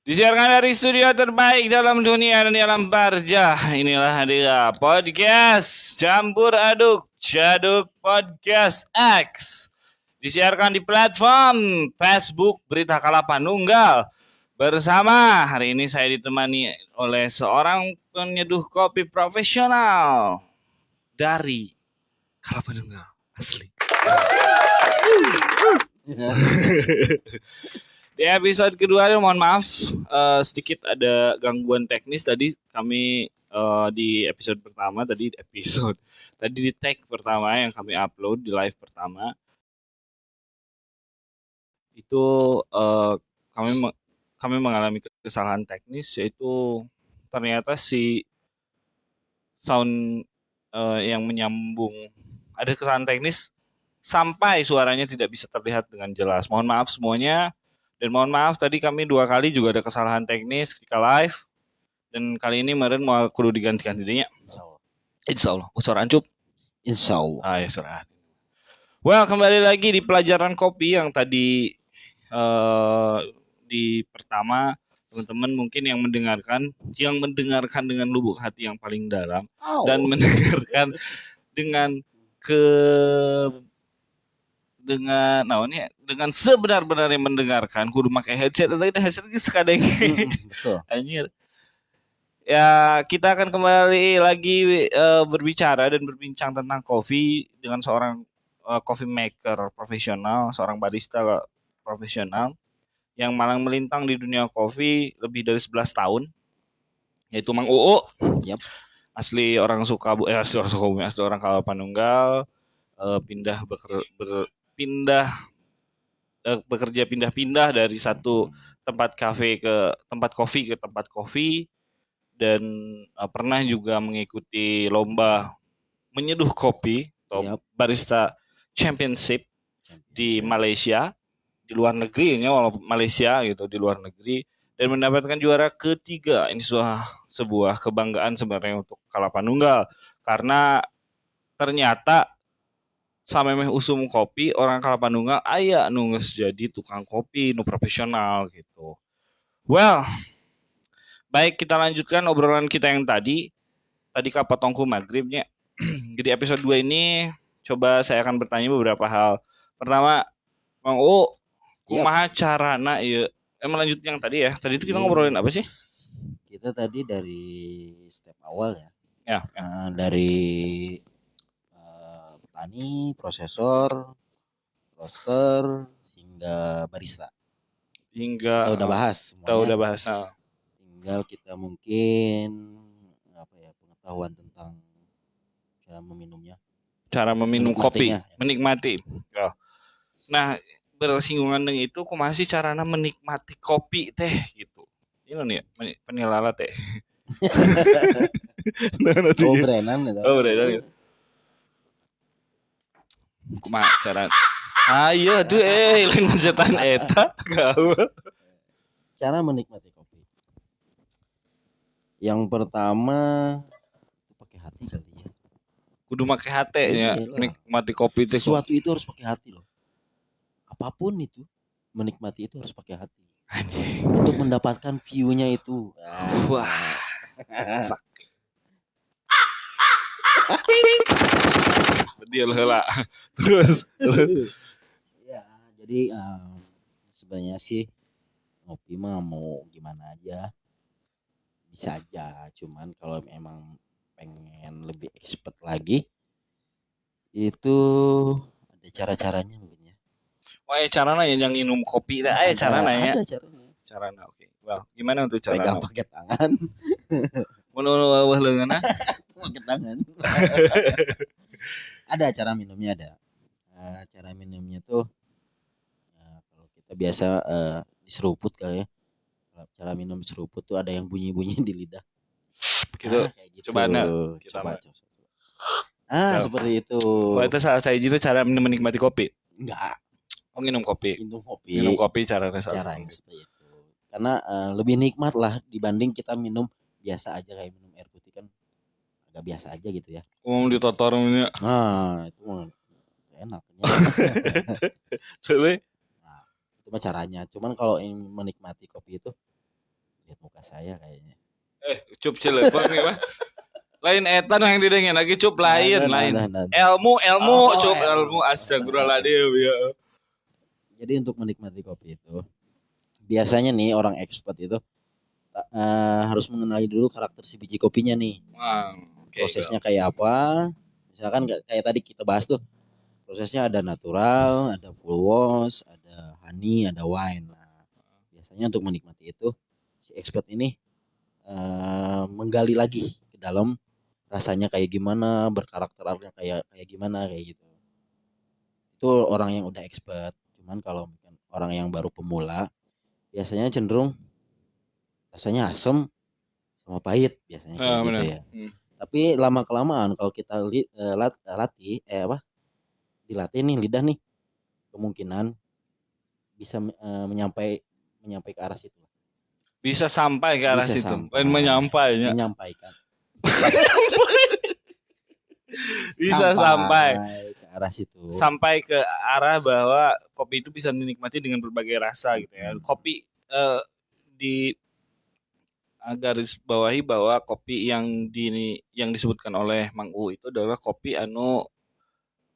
Disiarkan dari studio terbaik dalam dunia dan di alam barzah. Inilah dia podcast Campur Aduk Jaduk Podcast X. Disiarkan di platform Facebook Berita Kalapa Nunggal. Bersama hari ini saya ditemani oleh seorang penyeduh kopi profesional dari Kalapa Nunggal asli. Di episode kedua ini mohon maaf sedikit ada gangguan teknis tadi kami di episode pertama tadi episode tadi di tag pertama yang kami upload di live pertama itu kami mengalami kesalahan teknis, yaitu ternyata si sound yang menyambung ada kesalahan teknis sampai suaranya tidak bisa terlihat dengan jelas. Mohon maaf semuanya. Dan mohon maaf tadi kami dua kali juga ada kesalahan teknis ketika live. Dan kali ini meren mau kudu digantikan dirinya. Insya Allah. Suara ancup. Insya Allah. Ah ya suara. Well, kembali lagi di pelajaran kopi yang tadi di pertama teman-teman mungkin yang mendengarkan dengan lubuk hati yang paling dalam dan mendengarkan dengan dengan naonnya dengan sebenar-benarnya mendengarkan kudu pakai headset atau kita headset geus kadang. Betul. Anjir. Ya, kita akan kembali lagi berbicara dan berbincang tentang kopi dengan seorang coffee maker profesional, seorang barista profesional yang malang melintang di dunia kopi lebih dari 11 tahun, yaitu Mang Uu. Yap. Asli orang Sukabumi, asli orang Sukabumi, asli orang Kalapa Nunggal, bekerja pindah-pindah dari satu tempat kafe ke tempat kopi ke tempat kopi, dan pernah juga mengikuti lomba menyeduh kopi atau barista championship di Malaysia, di luar negeri ini, walaupun Malaysia gitu, di luar negeri, dan mendapatkan juara ketiga. Ini sebuah kebanggaan sebenarnya untuk Kalapa Nunggal, karena ternyata samemeh usum kopi orang Kalapa Nunggal aya nu geus jadi tukang kopi nu profesional gitu. Well, baik, kita lanjutkan obrolan kita yang tadi. Tadi kapotong ku maghribnya. Jadi episode 2 ini coba saya akan bertanya beberapa hal. Pertama, Mang U, kumaha carana ieu? Melanjut yang tadi ya. Tadi itu kita ngobrolin apa sih? Kita tadi dari step awal ya. Ya. Dari petani, prosesor, roaster, hingga barista. Hingga kita udah bahas semuanya. Kita udah bahas. Tinggal kita mungkin apa ya, pengetahuan tentang cara meminumnya. Cara meminum kopi, ya. Menikmati. Ya. Nah, bersinggungan dengan itu kumaha sih carana menikmati kopi teh gitu. Ini nih penilala teh. Oh, berenan gitu. Oh, berenan gitu. Kumaha cara? Ayo aduh lain mencetan eta kau. Cara menikmati kopi. Yang pertama itu pakai hati kali ya. Kudu make hati ya, menikmati kopi teh. Sesuatu itu harus pakai hati loh. Apapun itu, menikmati itu harus pakai hati. Anjing. Untuk mendapatkan view-nya itu. Wah. Fuck. Bedil heula. Terus. Ya, jadi sebenarnya sih ngopi mah mau gimana aja bisa aja, cuman kalau memang pengen lebih expert lagi itu ada cara-caranya mungkin ya. Oh, carana ya yang minum kopi dah, carana ya. Ada caranya. Carana, oke. Okay. Well, gimana untuk carana? Pegang pakai tangan. Mun eueuh leungeunna? Pakai tangan. Ada cara minumnya ada. Cara minumnya tuh kalau kita biasa diseruput kali ya. Cara minum seruput tuh ada yang bunyi-bunyi di lidah. Gitu. Kayak gitu. Coba. Coba. Seperti itu. Wah, itu salah saya itu cara menikmati kopi. Enggak. Oh, minum kopi. Minum kopi. Minum kopi caranya caranya seperti itu. Karena lebih nikmat lah dibanding kita minum biasa aja, kayak minum air putih kan agak biasa aja gitu ya. Umum ditotornya. Nah, itu enak. Nah, itu mah caranya. Cuman kalau ingin menikmati kopi itu Saya kayaknya. Cup cileupeng nih mah. Lain eta nu yang didengen lagi cup lain lain. Nah. Ilmu ilmu Oh, cup ilmu. ilmu astagfirullahaladzim ya. Jadi untuk menikmati kopi itu biasanya nih orang expert itu harus mengenali dulu karakter si biji kopinya nih. Wah, oke. Prosesnya kayak apa? Misalkan kayak tadi kita bahas tuh. Prosesnya ada natural, ada full wash, ada honey, ada wine. Nah, biasanya untuk menikmati itu si expert ini menggali lagi ke dalam rasanya kayak gimana, berkarakternya kayak kayak gimana kayak gitu. Itu orang yang udah expert. Cuman kalau mungkin orang yang baru pemula biasanya cenderung rasanya asem sama pahit biasanya kayak Ah, gitu benar. ya. Hmm. Tapi lama kelamaan kalau kita latih dilatih nih lidah nih kemungkinan bisa menyampai ke arah situ. Bisa sampai ke arah Bisa situ. sampai. Lain menyampainya. Menyampaikan. Bisa sampai. ke arah situ. Sampai ke arah bahwa kopi itu bisa dinikmati dengan berbagai rasa gitu ya. Hmm. Kopi di garis bawahi bahwa kopi yang disebutkan oleh Mang U itu adalah kopi anu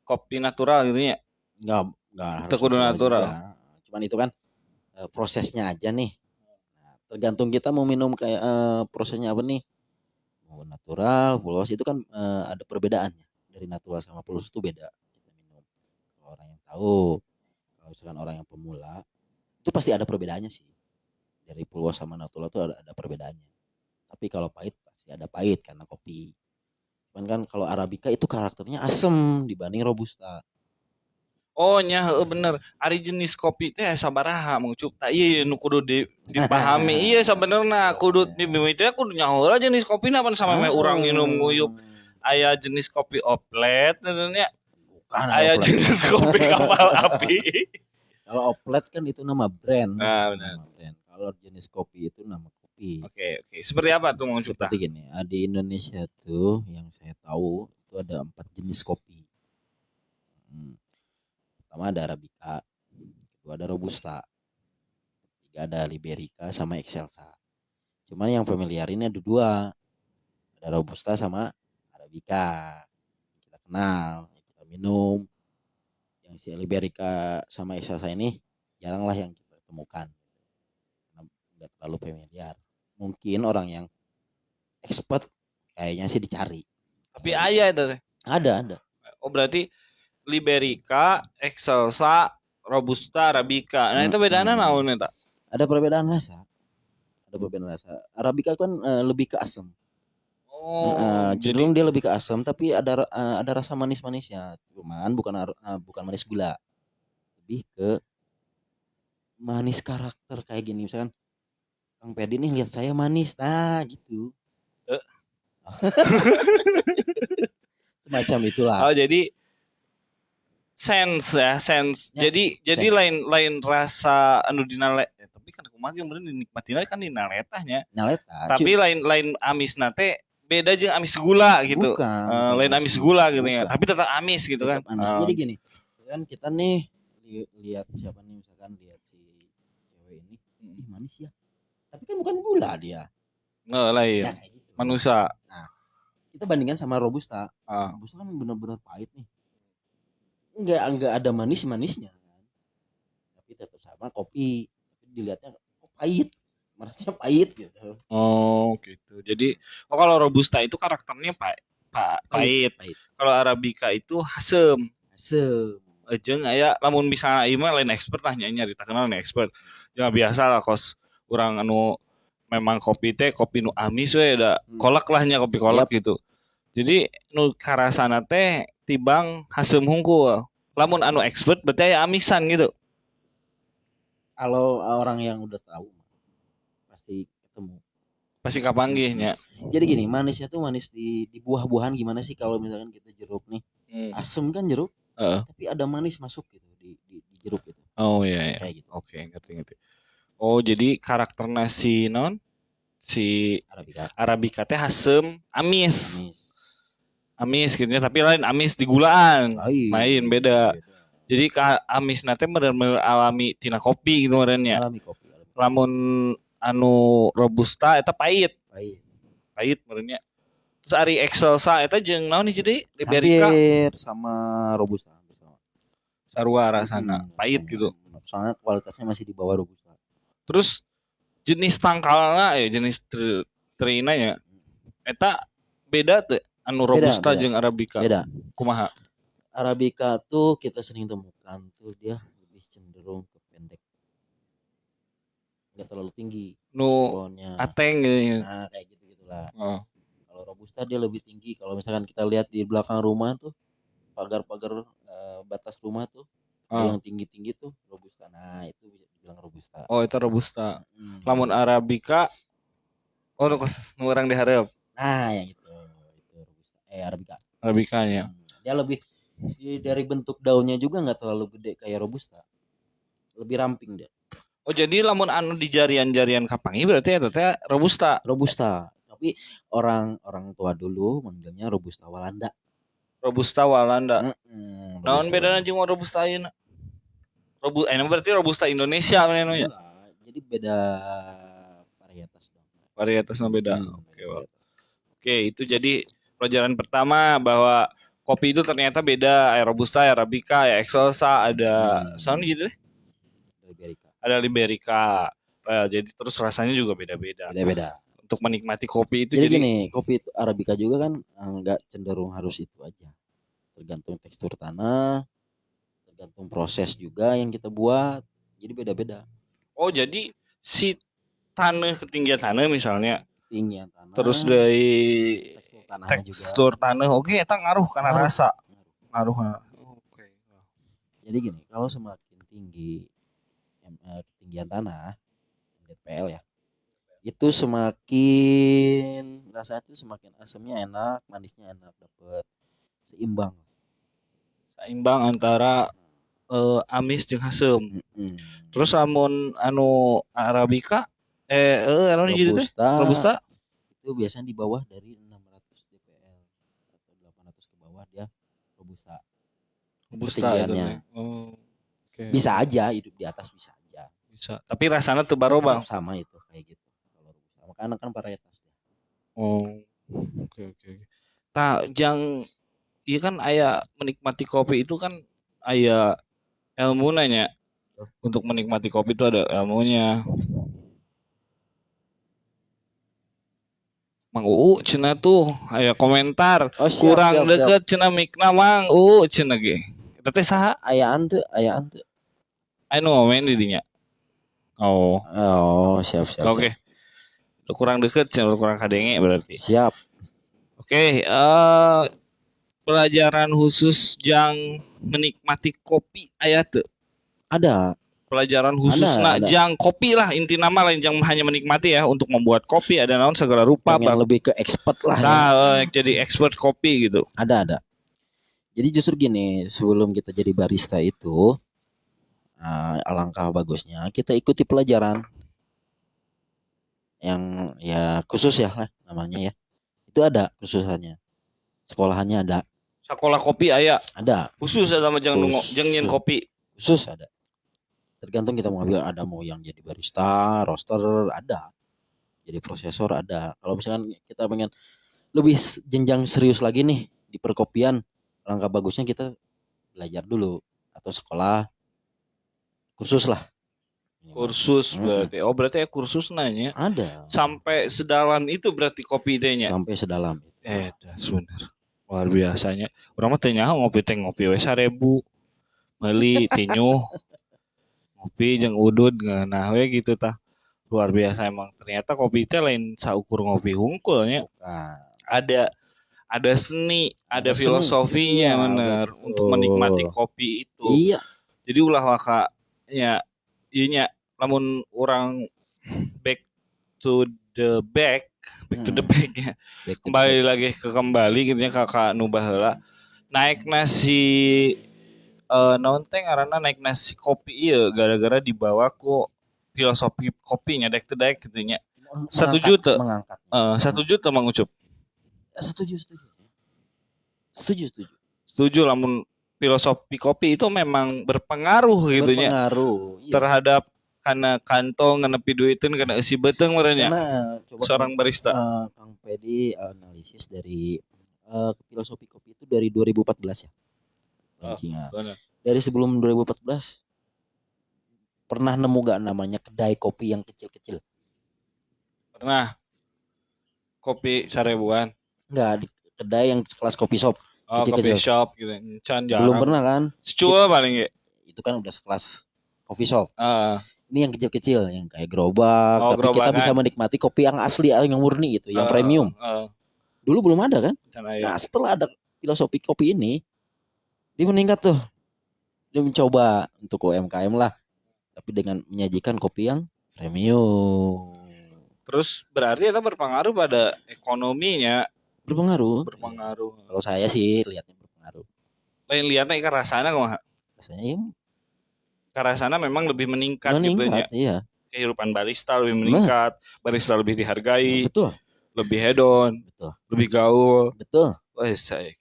kopi natural gitu ya. Enggak harus Teu kudu natural. juga. Cuman itu kan prosesnya aja nih. Nah, tergantung kita mau minum kayak prosesnya apa nih. Mau natural, full wash itu kan ada perbedaannya. Dari natural sama full wash itu beda kita minum. Kalau orang yang tahu, kalau misalkan orang yang pemula itu pasti ada perbedaannya sih. Dari full wash sama natural itu ada perbedaannya. Tapi kalau pahit pasti ada pahit karena kopi. Cuman kan kalau arabica itu karakternya asem dibanding robusta. Oh nya heueuh bener. Ari jenis kopi teh sabaraha Mang Ucup. Tah ieu nu kudu dipahami. Iya sabenerna kudu di teh kudu nyaho heula jenis kopina pan sameme urang nginum nguyup aya jenis kopi oplet nya. Bukan Aya oplet. jenis kopi kapal api. Kalau oplet kan itu nama brand. Nah, benar. Nama brand. Kalau jenis kopi itu nama kopi. Oke, oke. Seperti apa tuh Mang Ucup? Seperti gini, di Indonesia tuh yang saya tahu itu ada 4 jenis kopi. Pertama ada Arabica, kedua ada Robusta, ketiga ada Liberica sama Excelsa. Cuman yang familiar ini ada 2, ada Robusta sama Arabica. Kita kenal, kita minum. Yang si Liberica sama Excelsa ini jaranglah yang kita temukan. Karena nggak terlalu familiar. Mungkin orang yang expert kayaknya sih dicari. Tapi aya itu teh. Ada. Oh berarti Liberica, Excelsa, Robusta, Arabica. Nah, itu bedana naon eta? Ada perbedaan rasa. Arabica kan lebih ke asam. Oh, cenderung dia lebih ke asam tapi ada rasa manis-manisnya. Cuman bukan manis gula. Lebih ke manis karakter kayak gini misalkan Kang Pedi nih lihat saya manis. Nah, gitu. Semacam itulah. Oh, jadi sense ya, sense. Ya, jadi sense. lain rasa anu dina tapi kan kumaha ge meureun dinikmatina kan dina letahnya. Naleta. Tapi lain amisna teh beda jeung amis gula gitu. Bukan, lain amis gula gitu ya. Tapi tetap amis gitu tetap kan. Amis. Jadi gini, kan kita nih lihat siapa nih misalkan lihat si cewek ini, ih manis ya. Tapi kan bukan gula dia. Nggak lain. Ya, kayak gitu. Manusia. Nah, kita bandingkan sama Robusta. Robusta kan benar-benar pahit nih. Enggak ada manis-manisnya kan. Tapi tetap sama kopi. Tapi dilihatnya kok pahit. Merasanya pahit gitu. Oh, gitu. Jadi kalau Robusta itu karakternya pahit. Kalau Arabica itu asem. Asem. Jeung aya lamun misalnya ieu mah lain expert lah nya nyaritakeun lain expert. Ya biasa lah kos urang anu memang kopi teh kopi nu amis we da kolak lah nya kopi kolak gitu. Jadi nu karasana teh tibang haseum hungkul. Lamun anu expert berarti aya amisan gitu. Kalau orang yang udah tahu pasti ketemu. Pasti kapanggih nya. Jadi gini, manisnya tuh manis di buah-buahan gimana sih kalau misalkan kita jeruk nih. Asem kan jeruk. Tapi ada manis masuk gitu di jeruk gitu. Oh iya iya. Kayak gitu. Oke, ngerti. Oh, jadi karakternya si non si Arabica teh haseum amis. Amis gitu ya, tapi lain amis di gulaan. Lain beda. Jadi amis nate bener-bener alami tina kopi gitu meureun nya. Alami kopi. Lamun Anu robusta eta pahit. Pahit. Pahit meureun nya. Terus ari excelsa eta jeung naon hiji deui? Liberica. Hampir sama robusta, hampir sama. Sarua rasana, pahit gitu. Soalnya kualitasnya masih di bawah robusta. Terus jenis tangkalna ya, jenis trina nya eta beda teu anu robusta beda. Jeung arabica? Beda. Kumaha? Arabica tuh kita sering temukan tuh dia lebih cenderung ke pendek. Enggak terlalu tinggi Nu pohonnya. ateng gitu. Nah, kayak gitu-gitulah. Oh. Kalau robusta dia lebih tinggi. Kalau misalkan kita lihat di belakang rumah tuh pagar-pagar batas rumah tuh yang tinggi-tinggi tuh robusta. Nah, itu bisa dibilang robusta. Oh, itu robusta. Lamun arabica oh nu urang dihareup. Nah, yang itu robusta. Arabica. Arabicanya. Dia lebih dari bentuk daunnya juga nggak terlalu gede kayak robusta. Lebih ramping dia. Oh, jadi lamun anu di jarian-jarian kapangi berarti eta teh robusta. Robusta. Tapi orang-orang tua dulu manggilnya robusta Walanda. Robusta Walanda. Naon Robusta bedana Walanda. jeung robusta ayeuna? Berarti robusta Indonesia mana nya? Enggak, jadi beda varietas dong. Varietasnya beda. Oke, Beda Wak. varietas. Oke, itu jadi pelajaran pertama bahwa kopi itu ternyata beda, ada robusta, ada arabica, ada excelsa, ada sound gitu deh. Liberica. Ada liberica. Jadi terus rasanya juga beda-beda. Beda-beda. Untuk menikmati kopi itu jadi gini, kopi itu arabica juga kan enggak cenderung harus itu aja. Tergantung tekstur tanah, tergantung proses juga yang kita buat. Jadi beda-beda. Oh, jadi si tanah, ketinggian tanah misalnya, Ketinggian tanah. terus dari tekstur tanahnya juga. tekstur tanah, oke, eta ngaruh karena Ngaruh. rasa. Ngaruh. Ngaruh. Oke. Jadi gini, kalau semakin tinggi ketinggian tanah, MDPL ya, itu semakin rasanya tuh semakin asamnya enak, manisnya enak, dapet seimbang. Seimbang antara amis jeung haseum. Terus lamun anu arabica anu jadi teh Robusta, robusta itu biasanya di bawah dari 600 DPL atau 800 ke bawah dia robusta. Robusta itu Ketinggiannya. teh. Oh. Oke. Bisa aja hidup di atas, bisa aja. Bisa. Tapi rasanya tuh barobang. Tetap sama itu kayak gitu. Kalau robusta makanya kan varietas dia. Oh. Oke. Tah jang iya kan aya menikmati kopi itu kan aya ilmu nanya. Untuk menikmati kopi itu ada ilmunya. Mang Uu cenah tuh aya komentar. Oh, siap, kurang siap, deket cenah mikna Mang Uu cenah ge. Eta teh saha? Siap. Ayaan teu, ayaan teu. Aya nu ngomen di dinya. Oh. Oh, siap, siap. Oke. Kurang deket cenah, kurang kadenge berarti. Siap. Oke, pelajaran khusus jang menikmati kopi aya teu? Ada. Pelajaran khusus Ada, ada. jang kopi lah inti nama lain jang hanya menikmati ya, untuk membuat kopi ada naon segala rupa. Pengen lebih ke expert lah. Nah, jadi expert kopi gitu. Ada, ada. Jadi justru gini, sebelum kita jadi barista itu alangkah bagusnya kita ikuti pelajaran yang ya khusus ya lah namanya ya. Itu ada khususannya. Sekolahannya ada. Sekolah kopi aya. Ada. Khusus ya sama jang Khusus. jang nyen kopi. Khusus ada. Tergantung kita mau ambil, ada mau yang jadi barista, roaster ada. Jadi prosesor ada. Kalau misalkan kita pengen lebih jenjang serius lagi nih di perkopian, langkah bagusnya kita belajar dulu atau sekolah kursus lah. Kursus berarti. Oh, berarti ya kursus nanya. Ada. Sampai sedalam itu berarti kopi teh-nya. Sampai sedalam itu. Dah, bener. Luar biasanya. Urang mah teu nyaho ngopi teh ngopi we 1000. Meuli tinyuh. Ngopi jeung udud ngeunah we gitu tah. Luar biasa emang. Ternyata kopi teh lain saukur ngopi hungkul nya. Bukan. Ada seni, ada Ada seni. filosofinya Iya, bener betul. untuk menikmati kopi itu. Iya. Jadi ulah waka nya ieu nya lamun urang back to the back, back to the back ya. Back to Kembali back. lagi ke kembali gitu nya ka nu baheula. Naik nasi naon teh ngaranna naik nasi kopi ieu gara-gara dibawa ku filosofi kopinya daek teu daek gitu nya. Setuju teu? Mengangkat. Setuju teu Mang Ucup? Setuju, setuju. Setuju, setuju. Setuju lamun filosofi kopi itu memang berpengaruh gitu nya Berpengaruh. Iya. terhadap Kana kantong kana piduiteun kana eusi beuteung meureun nya. Karena coba Seorang barista. Kang Pedi analisis dari filosofi kopi itu dari 2014 ya. Launchingnya. Benar. Dari sebelum 2014 pernah nemu gak namanya kedai kopi yang kecil-kecil? Pernah. Kopi sarebuan. Enggak, di kedai yang sekelas kopi shop. Oh, kopi Kecil-kecil. shop gitu. Encan jarang. Belum pernah kan? Secul paling ge. Itu kan udah sekelas kopi shop. Heeh. Ini yang kecil-kecil, yang kayak gerobak, Oh, tapi kita gerobakan. bisa menikmati kopi yang asli, yang murni gitu, yang premium. Dulu belum ada kan? Encan aya. Nah, setelah ada filosofi kopi ini, dia meningkat tuh. Dia mencoba untuk UMKM lah, tapi dengan menyajikan kopi yang premium. Terus berarti itu berpengaruh pada ekonominya, Berpengaruh. berpengaruh. Kalau saya sih lihatnya berpengaruh. Lain lihatnya ke rasana kumaha? Rasanya ya Karasana memang lebih meningkat, gitu nya. meningkat, iya. Kehidupan barista lebih meningkat, barista lebih dihargai, Betul, lebih hedon, betul, lebih gaul. betul. Wah, saya.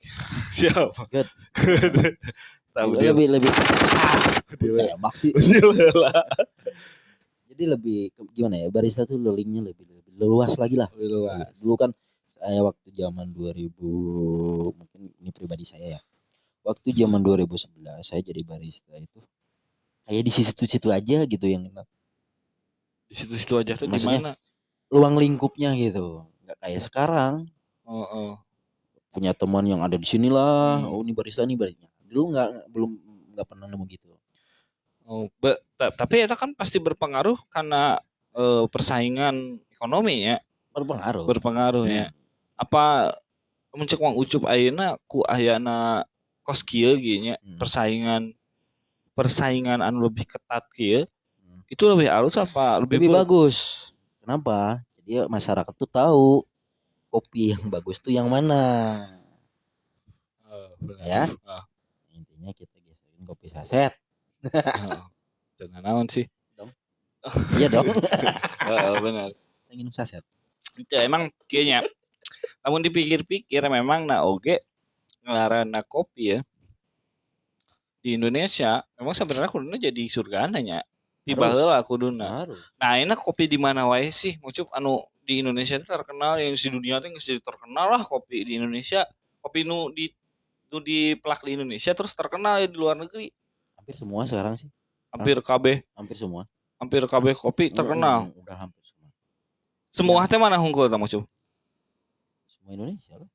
Siap. Good. Tahu dia. Lebih lebih Deal. tembak sih. Deal lah. Jadi lebih gimana ya? Barista tuh linknya lebih lebih luas lagi lah. Lebih luas. Dulu kan saya waktu zaman 2000, mungkin ini pribadi saya ya. Waktu zaman 2011 saya jadi barista itu kayak di situ-situ aja gitu yang Di situ-situ aja tuh di Maksudnya- mana? luang lingkupnya gitu. Nggak kayak sekarang Oh, oh. punya teman yang ada di sini lah. Hmm. Oh, ini barista nih barista. Dulu nggak belum nggak pernah nemu gitu. Oh, tapi itu kan pasti berpengaruh karena persaingan ekonomi ya, Berpengaruh. berpengaruh ya. Apa mun ceuk Mang Ucup ayeuna ku ayana kos kieu ge nya, persaingan anu lebih ketat kieu, itu lebih halus apa lebih, Lebih bagus. Kenapa? Jadi masyarakat tuh tahu kopi yang bagus tuh yang mana. Benar. Ya. Ah, Intinya kita geserin kopi saset. heeh. Teu naon sih. Dong. Iya dong. Heeh, benar. Minum saset. Itu emang kayaknya namun dipikir-pikir memang na oge ngaranna kopi ya di Indonesia memang sebenarnya kuduna jadi surgana nya. Di Harus. baheula kuduna. Harus. Nah, enak kopi di mana wae sih? Ngucup anu di Indonesia itu terkenal yang di dunia teh geus jadi terkenal lah kopi di Indonesia. Kopi nu di dipelak di Indonesia terus terkenal ya di luar negeri. Hampir semua sekarang sih. Hampir kabeh, Hampir semua. hampir kabeh kopi terkenal. Udah hampir semua. Semua teh mana hungkul tah Ngucup? Semua Indonesia lah.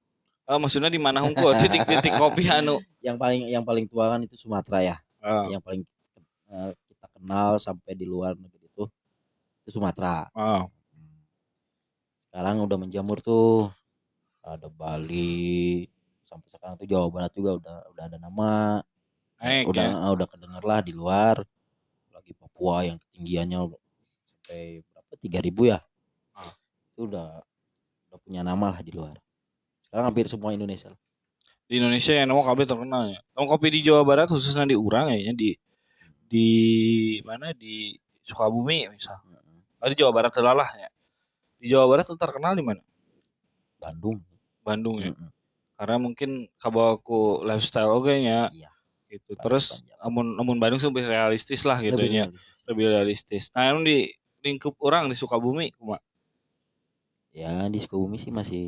Maksudnya di mana hungkul titik-titik kopi anu. Yang paling tua kan itu Sumatera ya. Heeh. Yang paling kita kenal sampai di luar negeri itu Sumatera. Heeh. Sekarang udah menjamur tuh. Ada Bali, sampai sekarang tuh Jawa Barat juga udah ada nama. Naik udah ya. Udah kedenger lah di luar. Lagi Papua yang ketinggiannya sampai berapa 3.000 ya. Ah. Itu udah punya nama lah di luar. Sekarang hampir semua Indonesia lah. Di Indonesia yang nama kopi terkenal ya. Nama kopi di Jawa Barat khususnya di urang ya di mana di Sukabumi misal. Oh, di Jawa Barat lah ya. Di Jawa Barat tuh terkenal di mana? Bandung. Bandung ya. Karena mungkin kabawa ku lifestyle oge nya. Iya. Gitu. Terus amun Bandung sih lebih realistis lah gitu nya. Lebih realistis. Nah, emang di lingkup orang di Sukabumi kumaha? Ya, di Sukabumi sih masih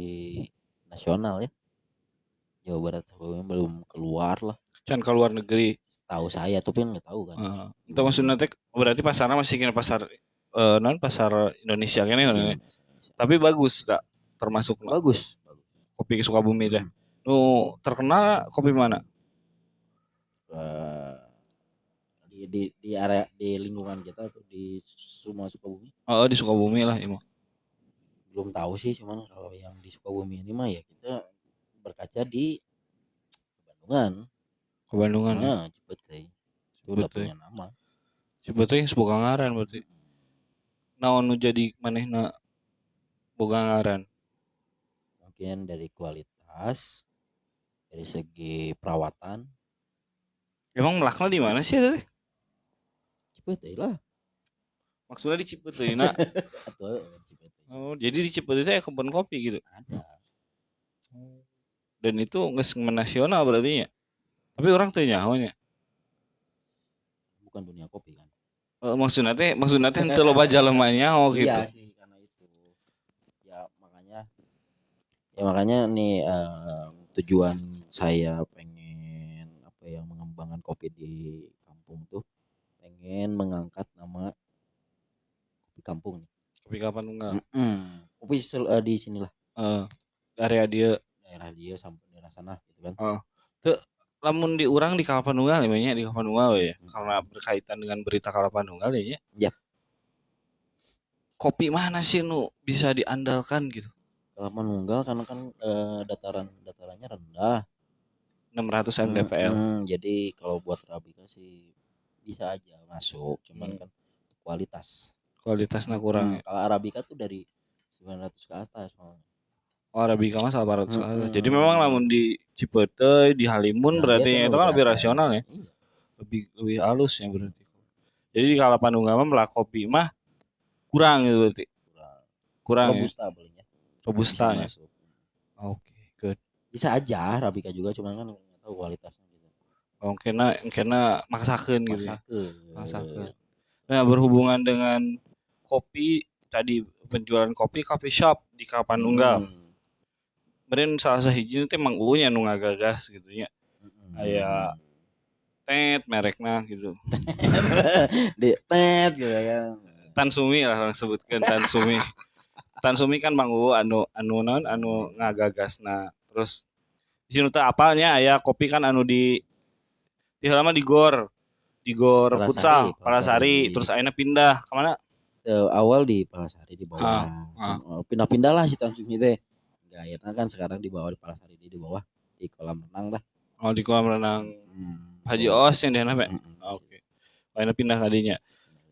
nasional ya. Jawa Barat Sukabumi belum keluar lah. Can ke luar negeri. Tahu saya tapi nggak tahu kan. Itu maksudnya teh berarti pasarnya masih kena pasar non pasar Indonesia kan ya. Tapi bagus tak termasuk bagus. Kopi Sukabumi deh. Nu terkenal kopi mana? Di area di lingkungan kita tuh di semua Sukabumi. Oh, di Sukabumi lah imo. Belum tahu sih, cuman kalau yang di Sukabumi ini mah ya kita berkaca di Bandungan. Kebandungan. Nah, Cipete. Itu udah punya nama. Cipete yang boga ngaran berarti. Naon nu jadi manehna boga ngaran? Mungkin dari kualitas, dari segi perawatan. Emang melakna di mana sih teh? Cipete lah. Maksudnya di Cipete na. Atau Cipete. Oh, jadi di Cipete teh kebun kopi gitu. Ada. Dan itu geus menasional berarti nya. Tapi orang teu nyaho nya. Bukan dunia kopi kan. Maksudna teh henteu loba jelema nyaho gitu. Iya sih, karena itu. Ya makanya nih, tujuan saya pengen apa ya, mengembangkan kopi di kampung tuh pengen mengangkat nama kopi kampung nih. Kopi Kalapanunggal. Kopi di sinilah. Area dieu. Daerah dia sampai daerah sana gitu kan. Heeh. Teu, lamun di urang di Kalapanunggal nya, di Kalapanunggal we ya, karena berkaitan dengan berita Kalapanunggal ya nya. Yap. Kopi mana sih nu bisa diandalkan gitu? Kalapanunggal karena kan datarannya rendah. 600 mdpl. Jadi kalau buat Arabica sih bisa aja masuk, cuman kan kualitas. Kualitasnya kurang ya. Kalau Arabica tuh dari 900 ke atas malah. Oh, Arabica mah 800 ke atas. Jadi memang lamun di Cipeuteuy, di Halimun Nah, berarti iya, itu kan lebih lebih rasional ya. Iya. Lebih lebih halus ya berarti. Jadi di Kalapanunggal mah melak kopi mah kurang gitu berarti. Kurang. Kurang ya. Robusta bolehnya. Robusta Bisa ya. masuk. Oke, good. Bisa aja Arabica juga, cuman kan nggak tahu kualitasnya gitu. Oh, kena maksakeun gitu ya. Maksakeun. Maksakeun. Nah, berhubungan dengan kopi tadi, penjualan kopi, coffee shop di Kalapanunggal. Meureun salah sahiji teh Mang Uu nya nu ngagagas gitu nya. Aya tet merekna gitu. Di tet gitu kan. Tansumi lah orang sebutkeun Tansumi. Tansumi kan Mang Uu anu anu naon, anu ngagagasna. Terus di sini teh apalnya aya kopi kan anu di lama di gor Palasari, futsal Palasari, Palasari. Terus akhirnya pindah kemana? Awal di Palasari di bawah. Pindah-pindah lah si Tansumi teh. Enggak, akhirnya kan sekarang di bawah di Palasari, di bawah di kolam renang lah. Oh, di kolam renang Haji Os yang di handap ya? Hmm. Oke. Akhirnya pindah tadinya.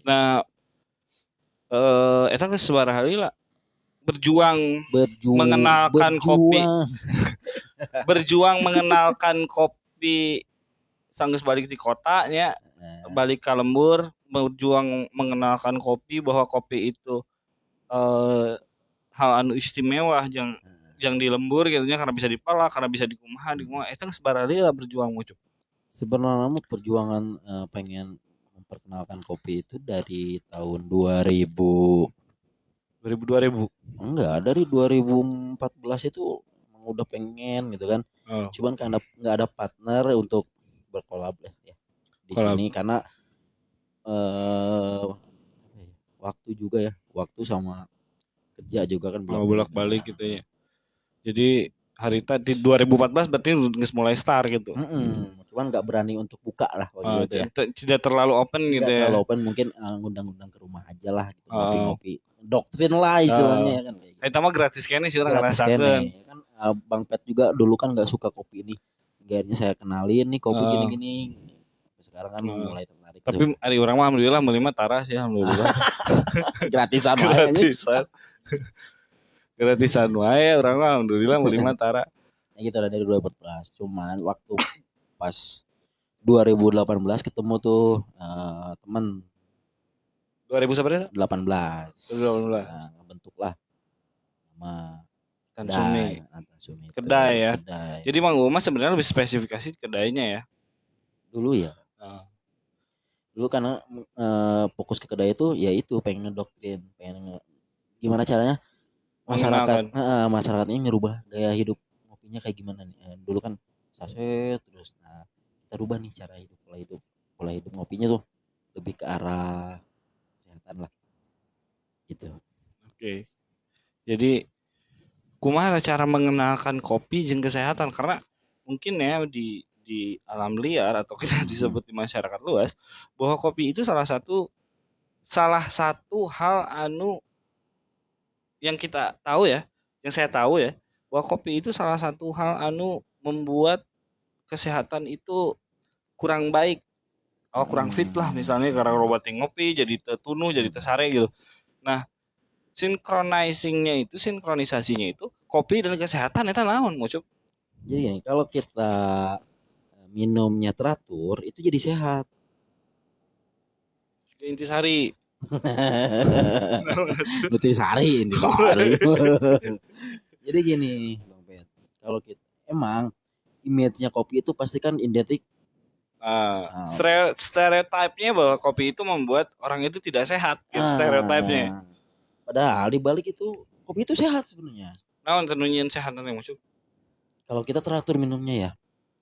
Nah, eta geus sabaraha lah berjuang mengenalkan kopi. Berjuang. Berjuang mengenalkan kopi sanggeus balik di kotanya, balik ke lembur, berjuang mengenalkan kopi bahwa kopi itu hal anu istimewa yang di lembur gitu nya, karena bisa dipelak, karena bisa dikumaha dikumaha. Eta geus sabaraha lah berjuang muncul? Sebenarnya mah perjuangan pengen memperkenalkan kopi itu dari tahun 2000. 2000 2000? Enggak, dari 2014 itu emang udah pengen gitu kan. Cuman karena nggak ada partner untuk berkolab ya, ya di Kolab. sini karena apa ya, waktu juga ya, waktu sama kerja juga kan. Oh, bolak-balik gitu ya. Jadi harita di 2014 berarti geus mulai start gitu. Cuman nggak berani untuk buka lah waktu Oh, itu ya. tidak terlalu open Nggak gitu ya. terlalu open, mungkin ngundang-ngundang ke rumah aja lah gitu, Oh. ngopi-ngopi. Doktrin lah istilahnya ya kan kayak gitu. Eta mah gratis keneh sih urang Gratis ngerasakeun. keneh. Kan Bang Pet juga dulu kan nggak suka kopi ini. Akhirnya saya kenalin nih kopi gini-gini. Sekarang kan mulai tertarik Tapi tuh. ari urang mah alhamdulillah meuli mah tara sih, alhamdulillah. Gratisan wae anjing. Gratisan. Gratisan wae urang mah, alhamdulillah meuli mah tara. Ya gitu lah dari 2014. Cuman waktu pas 2018 ketemu tuh temen. 2000 sabaraha? 18. 2018. Nah, ngebentuk lah nama Tansumi. kedai, nah, Tansumi itu. Kedai ya. Kedai. Jadi Mang Uu mah sebenarnya lebih spesifikasi kedainya ya. Dulu ya. Dulu karena fokus ke kedai itu ya itu pengen ngedoktrin, pengen gimana caranya masyarakat, heeh, masyarakat ini ngerubah gaya hidup ngopinya kayak gimana nih. Dulu kan saset terus, nah kita rubah nih cara hidup, pola hidup, pola hidup ngopinya tuh lebih ke arah kesehatan lah. Gitu. Oke. Jadi kumaha cara mengenalkan kopi jeung kesehatan, karena mungkin ya di alam liar atau kita disebut di masyarakat luas bahwa kopi itu salah satu hal anu yang kita tahu ya, yang saya tahu ya, bahwa kopi itu salah satu hal anu membuat kesehatan itu kurang baik. Oh, kurang fit lah misalnya karena loba ngopi jadi tetunuh, jadi tesare gitu. Nah, synchronizingnya itu, sinkronisasinya itu kopi dan kesehatan itu naon mau coba? Jadi gini, kalau kita minumnya teratur itu jadi sehat. Intisari. Nutrisari, intisari. Jadi gini, Bang Pet, kalau kita emang image-nya kopi itu pasti kan identik Ah, Ah. stereotipnya bahwa kopi itu membuat orang itu tidak sehat, gitu stereotipnya. Padahal di balik itu kopi itu sehat sebenarnya. Naon teu nu nyieun sehat nanti maksud? Kalau kita teratur minumnya ya.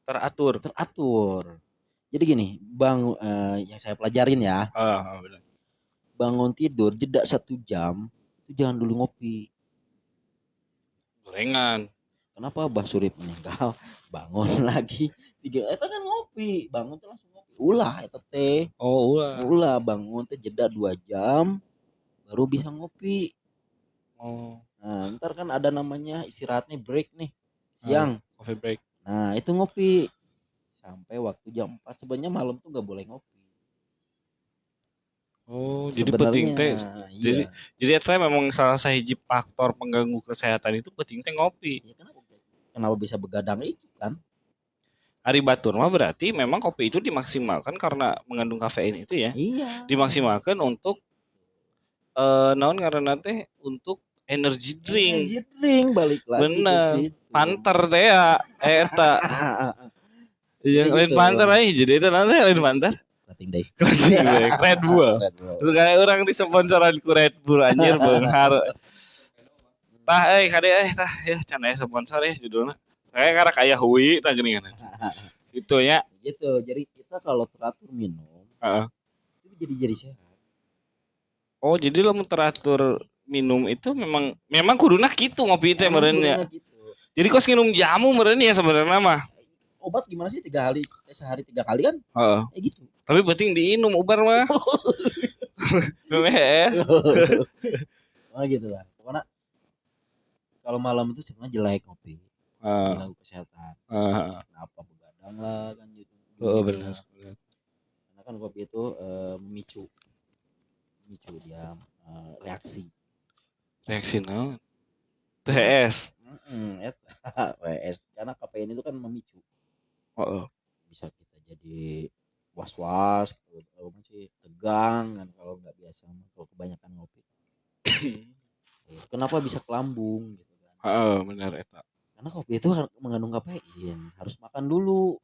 Teratur. Teratur. Jadi gini, bang, yang saya pelajarin ya. Ah, benar. Bangun tidur jeda 1 jam itu jangan dulu ngopi. Gorengan. Kenapa Abah Surip meninggal? Bangun lagi 3, eta kan ngopi, bangun tuh langsung ngopi. Ulah eta teh. Oh, ulah. Ulah bangun teh jeda 2 jam baru bisa ngopi. Oh. Nah, ntar kan ada namanya istirahatnya break nih. Siang. Coffee break. Nah, itu ngopi sampai waktu jam 4. Sebenarnya malam tuh nggak boleh ngopi. Oh, jadi penting teh. Sebenarnya, iya. Jadi eta memang salah sahiji faktor pengganggu kesehatan itu penting teh ngopi. Iya, kenapa? Kenapa bisa begadang itu kan? Ari batur mah berarti memang kopi itu dimaksimalkan karena mengandung kafein itu ya. Iya. Dimaksimalkan untuk naon ngaranna teh, untuk energy drink. Energy drink balik lagi ke Bener. situ. Panter teh ya, eta. Iya, Jadi lain gitu. panter aja jadi itu nanti lain panter. Rating day. Rating day. Red Bull. Red Bull. Terus kayak orang disponsoran ku Red Bull anjir beunghar. Tah euy kade euy tah ya can aya sponsor ya judulna. Kayak karek aya hui tah geuningan. Gitu ya. Gitu. Jadi kita kalau teratur minum, Heeh. itu jadi sehat. Oh, jadi lamun teratur minum itu memang kuduna kitu ngopi teh Emang meureun ya. kuduna gitu. Jadi kos nginum jamu meureun ya sebenarnya mah. Obat gimana sih 3 kali, sehari 3 kali kan? Heeh. Gitu. Tapi penting diinum ubar mah. Memeh. Oh gitu lah. Pokoknya kalau malam itu sebenarnya jelek ngopi. Heeh. Mengganggu kesehatan. Heeh. Kenapa begadang lah kan gitu. Heeh, benar, benar. Karena kan kopi itu memicu dia reaksi. Reaksi naon? TS. Heeh, eta. WS. Karena kafein itu kan memicu. Heeh. Bisa kita jadi was-was, kalau masih tegang kan kalau nggak biasa, kalau kebanyakan ngopi. Kenapa bisa ke lambung gitu kan? Heeh, benar eta. Karena kopi itu mengandung kafein, harus makan dulu.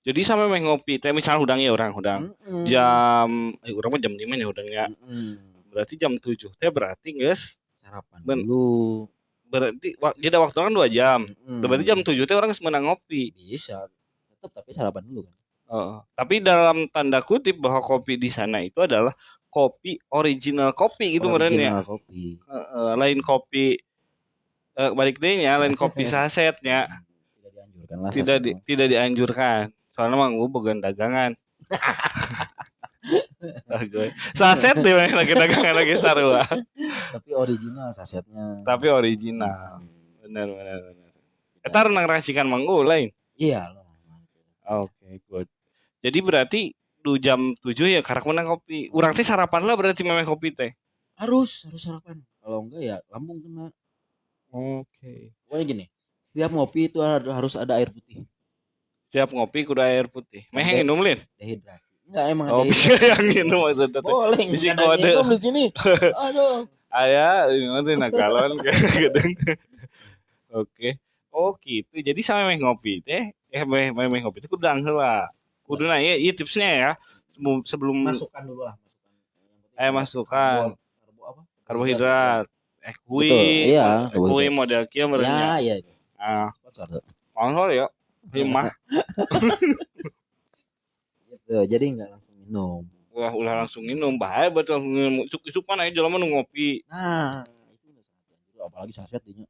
Jadi sampai meh ngopi teh misalnya hudang ya orang hudang. Mm-mm. Jam urang mah jam 5 nya hudangnya. Mm-mm. Berarti jam 7 teh berarti geus sarapan dulu. Berarti jeda waktu kan 2 jam. Mm-mm. Berarti jam 7 teh orang geus meunang ngopi. Bisa. Tetep tapi sarapan dulu kan. Heeh. Tapi dalam tanda kutip bahwa kopi di sana itu adalah kopi original kopi gitu meureun ya. Original kopi. Heeh, lain kopi balik deui nya, lain kopi sasetnya. Tidak dianjurkan lah Tidak saset mah. dianjurkan. Soalnya mah gue boga dagangan. Gue. Saset deh lagi dagangan lagi sarua. Tapi original sasetnya. Tapi original. Benar, benar, benar. Eta renang racikan manggo lain. Iya lah. Oke, good. Jadi berarti du jam 7 ya karak menang kopi. Urang teh sarapan lah berarti memang kopi teh. Harus sarapan. Kalau enggak ya lambung kena. Oke. Pokoknya gini, setiap ngopi itu harus ada air putih. Setiap ngopi kudu air putih. Meh Ada minum lin? Dehidrasi. Enggak, emang Oh, ada bisa dehidrasi. yang minum maksudnya teh. Boleh, Bisi enggak ada kode. minum di sini. Aduh. Aya, ini mah teh nagalon gedeng. Oke. Oh, gitu. Jadi sama meh ngopi teh, meh ngopi teh kudu heula. Kudu na ieu, ieu tipsnya ya. Sebelum masukan dulu lah, masukan. Yang penting ada Masukan. karbo apa? Karbohidrat. Kui, Betul, iya, kui karbohidrat. model kieu meureun Ya, nya. iya. Ah. Sponsor tuh. Sponsor ya. Lima. Gitu, jadi enggak langsung minum. Wah, ulah langsung minum, bahaya buat langsung minum. Isuk-isuk kan aya jelema nu ngopi. Nah, itu udah sangat dianjur, apalagi saset dinya.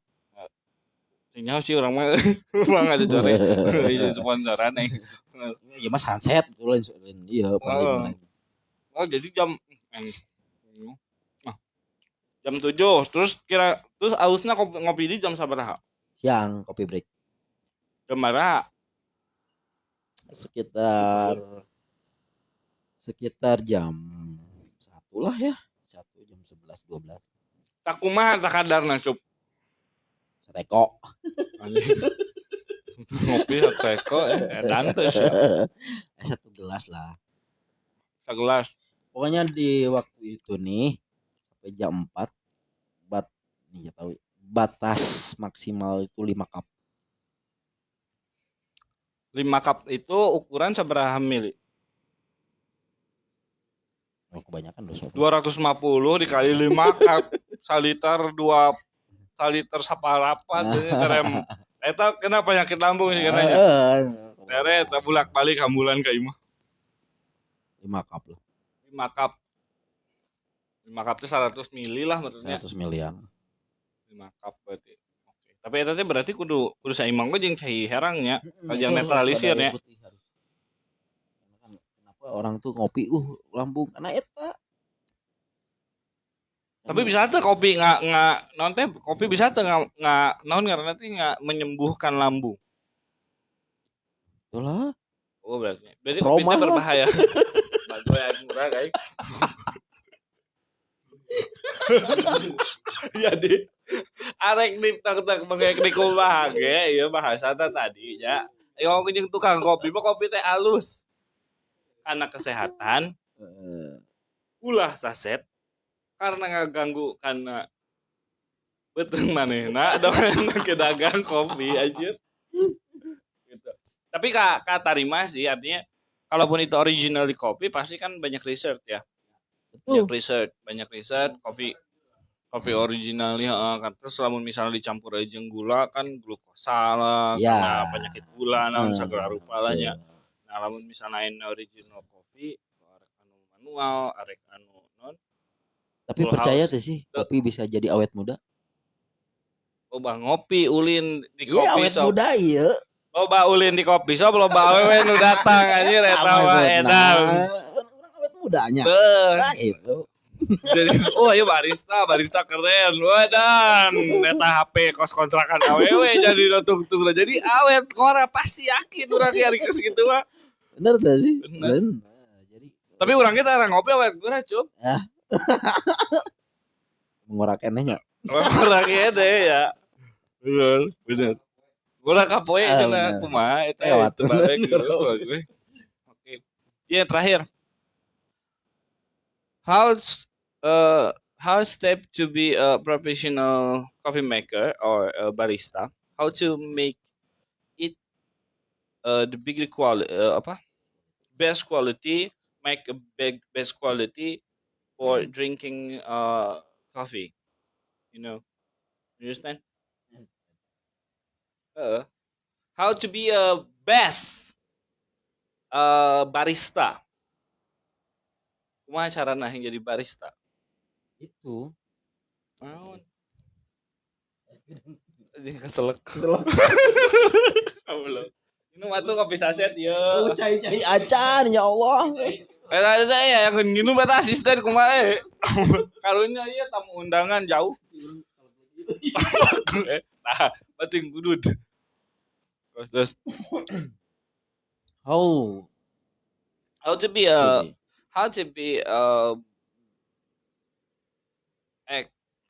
Nya sih orang mah bang ada jore. Iya, sponsoran eh. Iya, mah sunset itu lain, lain, iya, paling Oh. lain. Oh, jadi jam, ah, jam 7, terus kira terus ausna ngopi di jam sabaraha? Siang kopi break. Jam sabaraha? Sekitar jam 1 lah ya. 1 jam 11, 12. Tak kumaha tak kadarna, Sup? Sereko. Anjing. Ngopi sereko, edan teh sia. 1 gelas lah. Segelas. Pokoknya di waktu itu nih sampai jam 4 bat nih ya tahu batas maksimal itu 5 cup. 5 cup itu ukuran sabaraha mili? Oh, kebanyakan 250. 250 dikali 5 cup saliter 2 saliter saparapat ini terem. Eta kena penyakit lambung sih kenanya. Tere eta bolak-balik hambulan ka imah. 5 cup lah. 5 cup. 5 cup itu 100 mili lah maksudnya. 100 milian. 5 cup berarti. Oke. Tapi eta teh berarti kudu saimbang we jeung cai herang nya. Jeung netralisir nya. Kenapa orang tuh ngopi lambung karena eta. Tapi bisa tuh kopi nggak naon teh kopi bisa tuh nggak naon ngaranna teh nggak menyembuhkan lambung. Itulah. Oh berarti kopi teh berbahaya. Bagus ya murah guys. Jadi arek di tak mengek di kumaha ge ieu bahasa teh tadi nya. Ayo jeung tukang kopi mah kopi teh alus. Karena kesehatan. Ulah saset. Karena ngaganggu karena beuteung manehna dong ke dagang kopi anjir. Gitu. Tapi Kak tarima sih artinya kalaupun itu original di kopi pasti kan banyak research ya. Betul. Banyak riset kopi original ya kan. Terus lamun misalnya dicampur aja jeung gula kan glukosa lah ya. Karena penyakit gula naon sagala rupa lah nya. Nah, lamun misalnya original kopi arek anu manual, arek anu non. Tapi full percaya house. Tuh sih kopi bisa jadi awet muda. Oh bang ngopi ulin di kopi iya, awet shop. Muda iya. Loba ulin di kopi shop loba awewe nu datang anjir eta mah edan. Urang awet mudanya. Nah itu. Jadi oh iya barista keren. Wadan eta HP kos kontrakan awewe jadi nutung-tung jadi awet ngora pasti yakin urang ari geus kitu mah. Bener tuh sih. Bener. Jadi tapi urang kita orang ngopi awet gura cup. Ah. Mengorak enehnya. Mengorak ene ya. Bener. Gua kapoe cenah kumaha eta itu balik. Oke. Ya terakhir. How step to be a professional coffee maker or a barista? How to make it the bigger quality best quality, make a big best quality for drinking coffee, you know, understand? How to be a best barista? Kumaha carana yang jadi barista? Itu. Naon? Jadi keselek. Belum. Minum atuh kopi saset ieu. Oh, cai-cai acan ya Allah. Eta ya yang nginum eta asisten kumaha. Karunya ieu tamu undangan jauh. Nah, bating gudud. Terus how to be a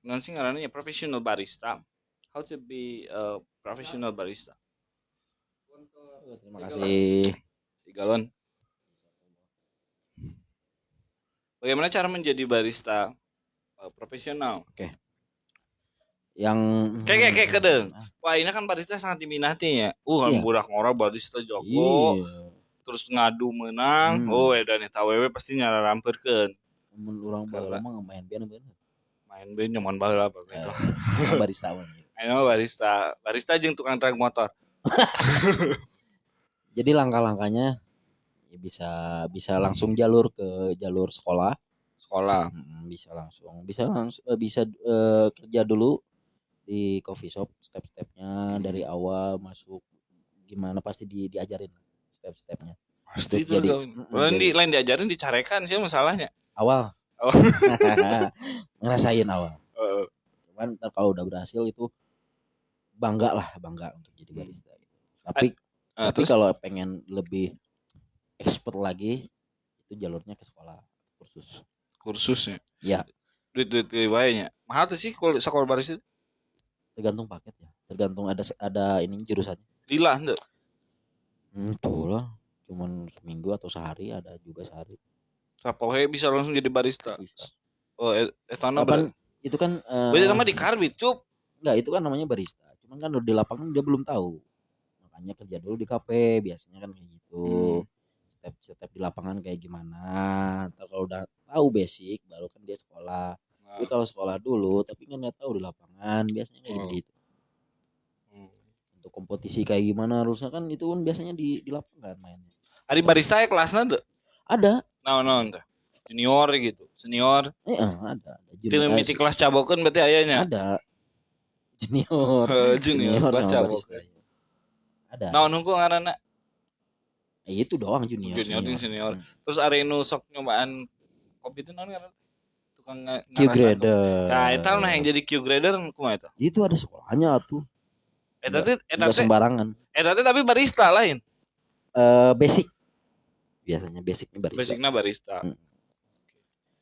non sih ngaranna professional barista. How to be a professional barista. Terima kasih. Galon. Bagaimana cara menjadi barista profesional? Oke. Okay. Yang kayak kedeng. Wah, ini kan barista sangat diminati ya. Kan iya. Budak ngora barista jago. Iya. Terus ngadu menang. Oh, edan eta awewe pasti nyararampeurkeun. Mun urang baheula mah main band bener. Main band nyaman baheula apa gitu. Barista mah. Ayo barista. Barista jeung tukang truk motor. Jadi langkah-langkahnya ya bisa langsung jalur ke jalur sekolah. Bisa langsung bisa kerja dulu di coffee shop, step-stepnya dari awal masuk gimana pasti diajarin step-stepnya. Pasti itu. Jadi, lain diajarin dicarekan sih masalahnya. Awal. Oh. Ngerasain awal. Cuman ntar kalau udah berhasil itu bangga untuk jadi barista. Gitu. Tapi kalau pengen lebih expert lagi itu jalurnya ke sekolah, kursus. Kursusnya? Iya. Duit-duit wae nya. Mahal tuh sih kalau sekolah barista? Tergantung paket ya. Tergantung ada ini jurusannya. Lila henteu? Itulah, cuman seminggu atau sehari, ada juga sehari. Sapoe bisa langsung jadi barista. Bisa. Oh, etana itu kan berarti nama di karbit, cup. Enggak, itu kan namanya barista. Cuman kan di lapangan dia belum tahu. Makanya kerja dulu di kafe biasanya kan kayak gitu. Step-step di lapangan kayak gimana. Ntar kalau udah tahu basic baru kan dia sekolah. Tapi kalau sekolah dulu tapi kan nggak tahu di lapangan biasanya kayak gitu. Untuk kompetisi kayak gimana harusnya kan itu kan biasanya di lapangan mainnya. Ari barista ya kelasnya tuh? Ada. Naon teh? Junior gitu, senior. Iya, ada. Junior. Miti kelas cabokeun berarti ayanya. Ada. Junior. Junior kelas cabokeun. Ada. Naon hungkul ngaranna? Itu doang junior. Junior jeung senior. Terus ari nu sok nyobaan kopi itu naon ngaranna? Tukang Q grader. Nah, eta mah yang jadi Q grader kumaha eta? Itu ada sekolahnya tuh. Eta teh sembarangan. Eta teh tapi barista lain. Basic. Biasanya basicnya barista. Basicnya barista.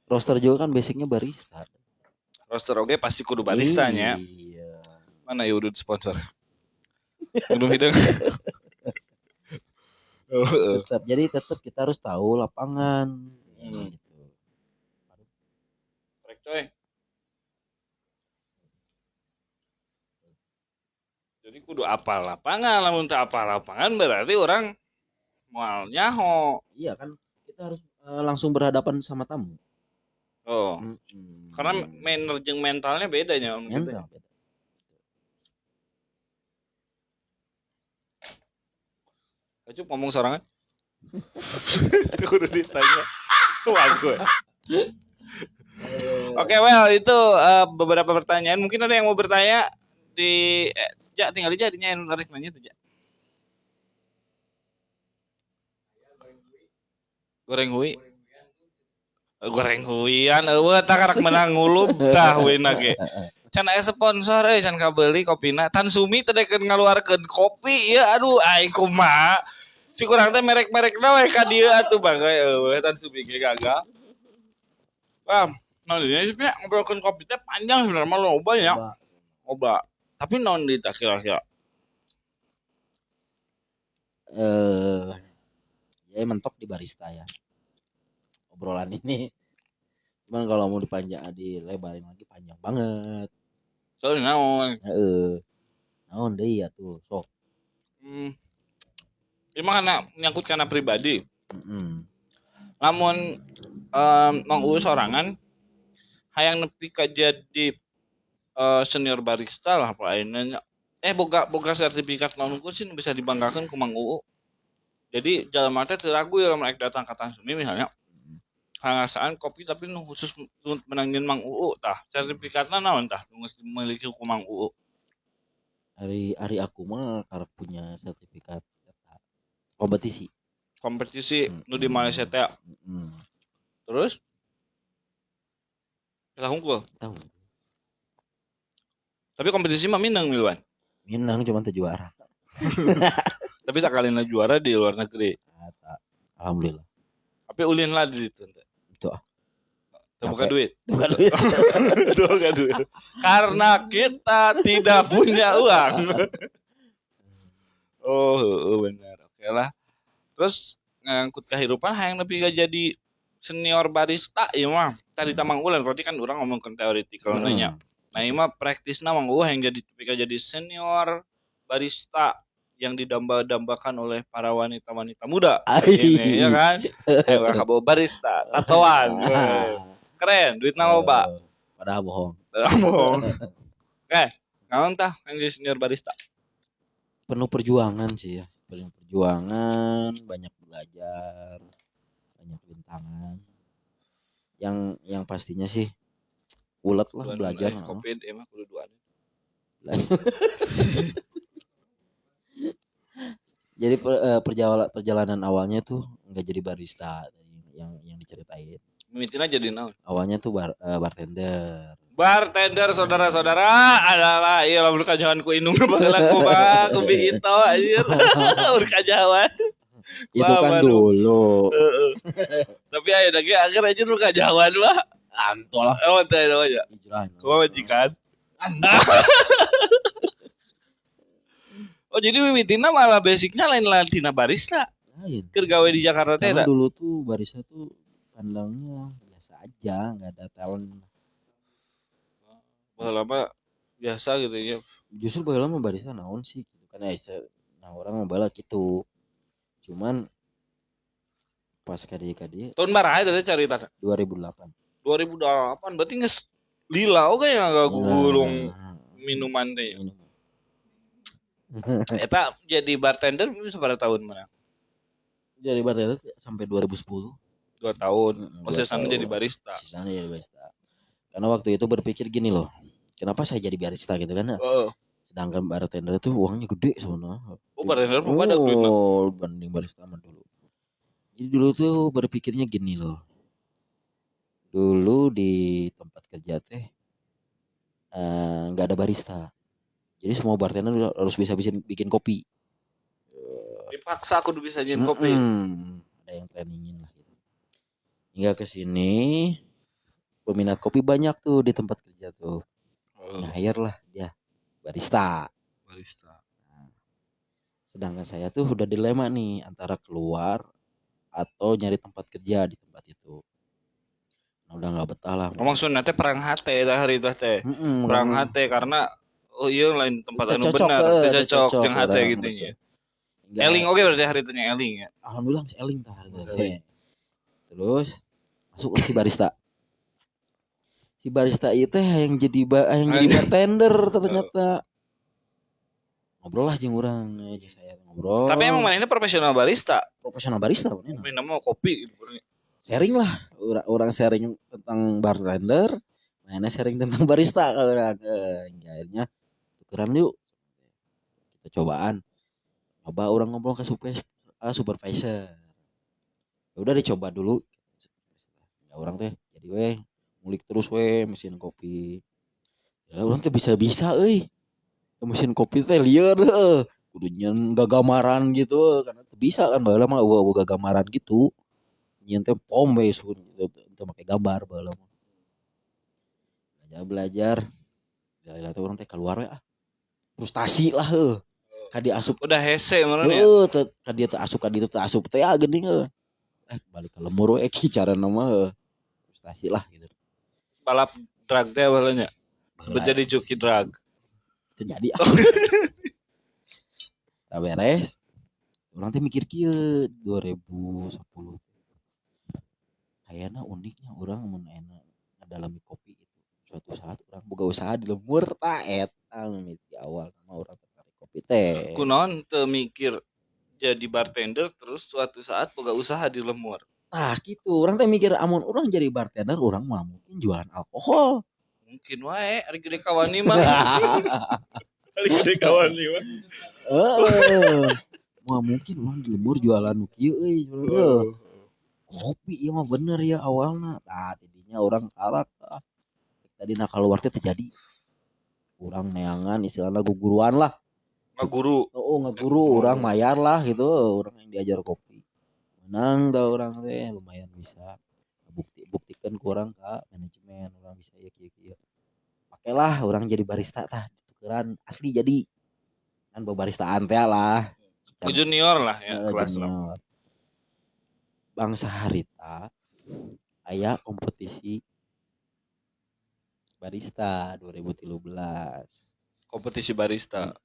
Roster juga kan basicnya barista. Roster oke pasti kudu baristanya. Iya. Mana ya udah sponsor. Kudu hidung. Tetap, jadi tetap kita harus tahu lapangan. Gitu. Rek coy. Jadi kudu apal lapangan, lamun teu apal lapangan berarti orang moal nyaho. Iya kan kita harus langsung berhadapan sama tamu. Oh. Karena manner jeung mentalnya beda nya. Mental beda. Acup ngomong sorangan. Itu kudu ditanya. Waduh. Oke, well itu beberapa pertanyaan. Mungkin ada yang mau bertanya di Ja, tinggal aja jadinya yang menarik nanya tuh, Ja. Goreng hui. Goreng huian eueuh tah karak menang ngulub tah huina ge. Can aya sponsor euy can kabeuli kopina. Tansumi teh dekeun ngaluarkeun kopi ieu aduh aing kumaha. Si kurang teh merek-merekna we ka dieu atuh bangga eueuh Tansumi ge gagal. Paham? Nah, dinya sih ngobrolkeun kopi teh panjang sebenarnya mah loba nya. Loba. Tapi naon deui tah kira-kira? Ya mentok di barista ya. Obrolan ini. Cuman kalau mau dipanjang dilebarin lagi panjang banget. Soalnya naon? Heeh. Naon deui atuh sok. Ini mah karena nyangkut karena pribadi. Lamun Mang Uu sorangan hayang nepi ka jadi senior barista lah apa ayeuna. Boga sertifikat naon ku sih bisa dibanggakeun ku Mang Uu. Jadi jalma teh teu ragu ya lamun rek datang ka Tansumi misalnya. Ngasaan kopi tapi nu khusus menangin Mang Uu tah. Sertifikatna naon tah nu geus dimiliki ku Mang Uu. Ari aku mah karek punya sertifikat eta kompetisi. Kompetisi nu di Malaysia teh. Terus eta hungkul. Tahu. Tapi kompetisi mah minang miluan. Minang cuma teu juara. Tapi sakalina juara di luar negeri. Eta. Alhamdulillah. Tapi ulin lah di situ. Itu ah. Bukan duit. Bukan duit. Bukan duit. Karena kita tidak punya uang. Oh, benar. Oke lah. Terus ngangkut kehidupan hayang lebih gak jadi senior barista ya mah. Tadi Mang Ulan berarti kan orang ngomongkeun teoretikal nanya. Nah, ini mah praktisna Mang Uu yang jadi jadi senior barista yang didamba-dambakan oleh para wanita-wanita muda. Ini ya kan? Ayo kabawa barista, tatoan. Keren, duitna loba. Padahal bohong. Padahal bohong. Oke, naon tah yang jadi senior barista? Penuh perjuangan sih ya. Penuh perjuangan, banyak belajar, banyak rintangan. Yang pastinya sih ulet lah belajar. Kopi emang kudu duaan. Jadi perjalanan awalnya tuh nggak jadi barista yang diceritain. Mimitina jadi naon? Awalnya tuh bartender. Bartender saudara-saudara adalah iya lamun kajahan ku indung baheula kumaha ku biito anjir. Urkajahan. Itu kan dulu. Tapi aya lagi akhir aja nu kajahan mah. Anto lah. Oh, teh aja. Hijrah. Kumaha majikan? Oh, jadi mimitina malah basicnya lain lah tina barista. Lain. Keur gawe di Jakarta teh. Karena dulu tuh barista tuh pandangnya biasa aja, enggak ada talent. Baheula mah biasa gitu ya. Justru baheula mah barista naon sih gitu kan ya Nah, urang mah baheula kitu. Cuman pas ka dieu Tahun baraha eta teh carita? 2008. 2008 berarti geus lila oge ya ngagulung Nah, minuman teh. Minuman. Eta jadi bartender bisa pada tahun mana? Jadi bartender sampai 2010. 2 tahun. Oh, 2 sisanya tahun. jadi barista. Sisanya jadi barista. Karena waktu itu berpikir gini loh. Kenapa saya jadi barista gitu kan? Heeh. Sedangkan bartender itu uangnya gede sebenarnya. Oh, bartender mah pada duitna. Oh, banding barista mah dulu. Jadi dulu tuh berpikirnya gini loh. Dulu di tempat kerja teh nggak ada barista. Jadi semua bartender udah harus bisa bikin kopi. Dipaksa kudu bisa nyieun kopi. Ada yang trainingin lah gitu. Hingga ke sini peminat kopi banyak tuh di tempat kerja tuh. Oh, Nge-hire lah dia barista. Barista. Sedangkan saya tuh udah dilema nih antara keluar atau nyari tempat kerja di tempat itu. Nah, udah nggak betah lah. Oh, maksudnya teh perang hate eta hari itu teh. Perang hate karena oh iya lain tempat Teu anu cocok, benar, teu teu cocok cocok jeung hate urang, gitu nya. Hingga- Eling oge berarti hari itu nya eling ya. Alhamdulillah geus eling tah hari Geus itu teh. eling. Terus masuklah si barista. Si barista itu teh yang jadi yang jadi bartender ternyata. Ngobrol lah jeung urang, jeung saya ngobrol. Tapi emang manehna profesional barista. Profesional barista manehna. Manehna mah kopi gitu. Sharing lah, orang sharing tentang bartender, mainnya sharing tentang barista ke urang. Hingga akhirnya tukeran yuk. Kita cobaan. Coba orang ngobrol ke supervisor. Ya udah dicoba dulu. Ya orang teh jadi weh ngulik terus weh mesin kopi. Ya orang teh bisa-bisa euy. Mesin kopi teh lieur heuh. Kudu nyeun gagamaran gitu karena teu bisa kan baheula mah eueuh gagamaran gitu. Nyeun teh pom we sun gitu teu make gambar baheula mah. Belajar. Lila teh urang teh keluar we ah. Frustasi lah heuh. Ka dieu asup Udah hese meureun ya. Heuh, teu ka dieu teu asup ka ditu teu asup teh ah geuning heuh. Balik ke lembur we ki carana mah heuh. Frustasi lah gitu. Balap drag teh baheula nya. Sebut jadi joki drag. Terjadi ah. Tak beres. Urang teh mikir kieu 2010. Kayakna uniknya urang mun aya ngadalami kopi itu. Suatu saat urang boga usaha di lembur tah eta mimiti awal sama urang tertarik kopi teh. Kunaon teu mikir jadi bartender terus suatu saat boga usaha di lembur. Tah gitu, urang teh mikir amun urang jadi bartender urang mah mungkin jualan alkohol. Mungkin wae ari gede kawani mah. Ari gede kawani mah. Heeh. Mah mungkin urang di lembur jualan nu kieu euy sebenarnya. Kopi ieu mah bener ya awalna. Tah tidinya urang kalah. Tadina keluar teh terjadi. Urang neangan istilahna guguruan lah. Ngaguru. Oh, ngaguru urang mayar lah gitu, urang yang diajar kopi. Menang tah urang teh lumayan bisa. Buktikan ku urang ka manajemen, urang bisa ieu kieu kieu. Pakailah urang jadi barista tah, tukeran asli jadi. Kan babaristaan teh lah. Ke junior lah ya, Heeh, kelas lah. junior. Bangsa harita aya kompetisi barista 2013. Kompetisi barista.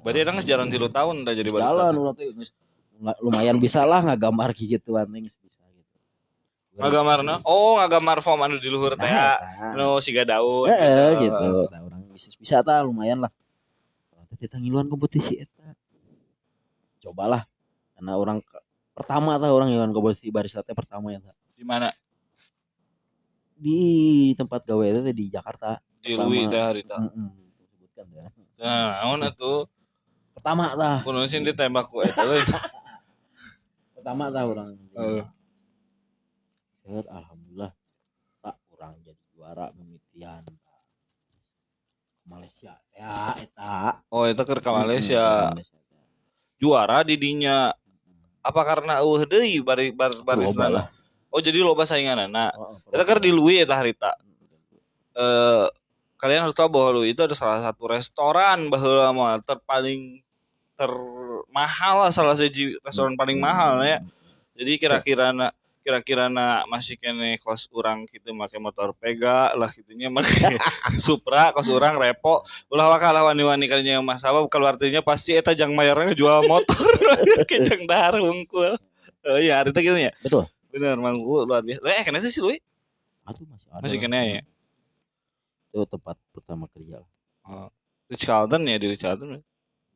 Berarti eta geus jalan 3 tahun dah jadi barista. Jalan urang teh geus lumayan bisa lah ngagambar gituan teh geus bisa gitu. Ngagambarna? Oh, ngagambar form anu di luhur teh. Nah, eta. Anu siga daun. Heeh, gitu. Tah urang bisa tah lumayan lah. Urang teh teh ngiluan kompetisi eta. Cobalah karena orang pertama tah urang ngiluan kompetisi barista teh pertama eta. Di mana? Di tempat gawe eta teh di Jakarta. Di Lui teh harita. Heeh. Sebutkan ya. Nah, naon atuh? Pertama tah. Kunaon sih ditembak ku eta euy. Pertama tah urang. Heeh. Set alhamdulillah tak urang jadi juara mimitian ke Malaysia ya eta. Oh, eta keur ka Malaysia. Malaysia. Juara di dinya. Apa karena eueuh deui barisna? Loba lah. Oh, jadi loba sainganana. Heeh, Eta keur di Lui eta harita. Kalian harus tahu bahwa Lui itu ada salah satu restoran baheula mah terpaling termahal lah, salah satu restoran paling mahal ya. Jadi kira-kira Kira-kira na masih keneh kos urang kitu make motor Vega lah kitunya make Supra kos urang repo ulah waka lah wani-wani kadinya mah sabab keluar tinya pasti eta jang mayarna jual motor ke jang dahar hungkul. Oh iya harita kitu nya. Betul. Bener Mang Uu luar biasa. Eh keneh sih si Lui? Atuh masih ada. Masih keneh ya. Itu tempat pertama kerja. Oh. Ritz Carlton ya, di Ritz Carlton ya?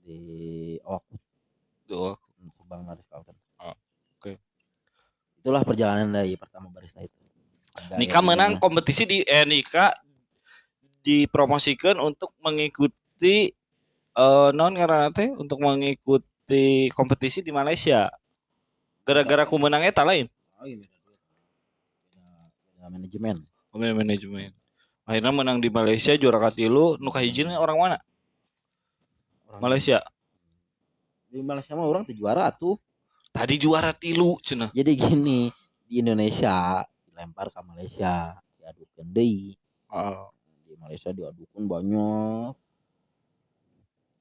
Di Oakwood. Di Oakwood. Subang Ritz Carlton. Oh, oke. Itulah perjalanan dari pertama barista itu. Enggak, Nika ya, menang gimana? Kompetisi di Nika dipromosikan untuk mengikuti non ngaranna teh untuk mengikuti kompetisi di Malaysia. Gara-gara ku menang eta lain. Oh, iya, beda duit. Beda manajemen. Beda manajemen. Akhirnya menang di Malaysia juara katilu, nu kahijina orang mana? Orang Malaysia. Di Malaysia mah orang teu juara atuh. Tadi juara tilu cenah. Jadi gini, di Indonesia dilempar ke Malaysia, diadukeun deui. Heeh. Di Malaysia diadukeun banyak.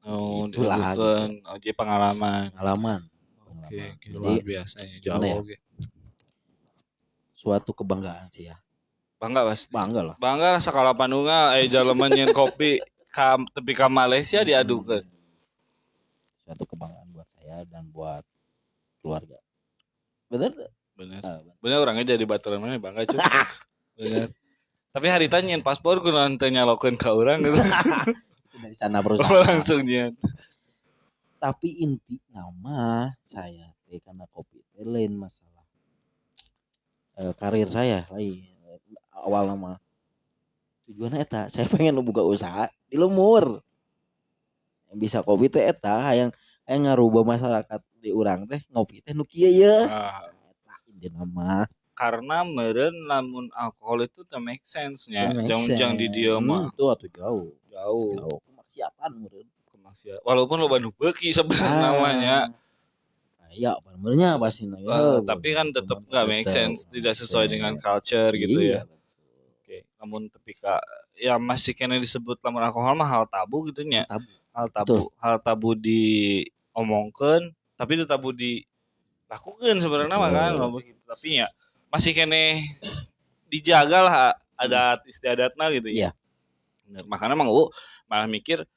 Oh, Itulah, diadukeun. gitu. Oh, jadi pengalaman. Pengalaman. Oke, Pengalaman. luar Jadi, biasa ya, gimana jauh ya? oge. Suatu kebanggaan sih ya. Bangga pasti. Bangga lah. Bangga lah sakala panunga jalema nyieun kopi ka tepi ka Malaysia diadukeun. Suatu kebanggaan buat saya dan buat keluarga. Bener tuh? Bener. Ah, bener. Bener orangnya jadi baturan mana bangga cuy. Bener. Tapi harita nyieun paspor kunaon teu nyalokeun ka urang gitu. Itu dari sana perusahaan. Oh, langsung nyieun. Tapi inti nama saya teh karena kopi teh lain masalah karir saya lain awal nama tujuannya eta saya pengen buka usaha di lemur yang bisa kopi teh eta hayang hayang ngarubah masyarakat di urang teh ngopi teh nu kieu ye. Ah, Eta inti nama karena meureun lamun alkohol itu teu make sense nya. Teu make Jang-jang di dieu mah Itu atuh jauh. Jauh. Jauh kemaksiatan meureun. Kemaksiatan. Walaupun loba nu beuki sebenarnya namanya. Ya, benernya pasti nah, ya, Tapi kan tetep cuman nggak make tetep sense, tidak make sesuai dengan sense. culture gitu Iya, ya. betul. Oke, namun tapi ka ya masih kena disebut lamun alkohol mah hal tabu gitu nya. Tabu. Hal tabu, Betul. hal tabu diomongkeun, tapi itu tabu dilakukan sebenarnya mah kan Betul. begitu. Tapi ya masih kene dijaga lah adat istiadatna gitu ya. Iya. Bener. Makanya Mang Uu malah mikir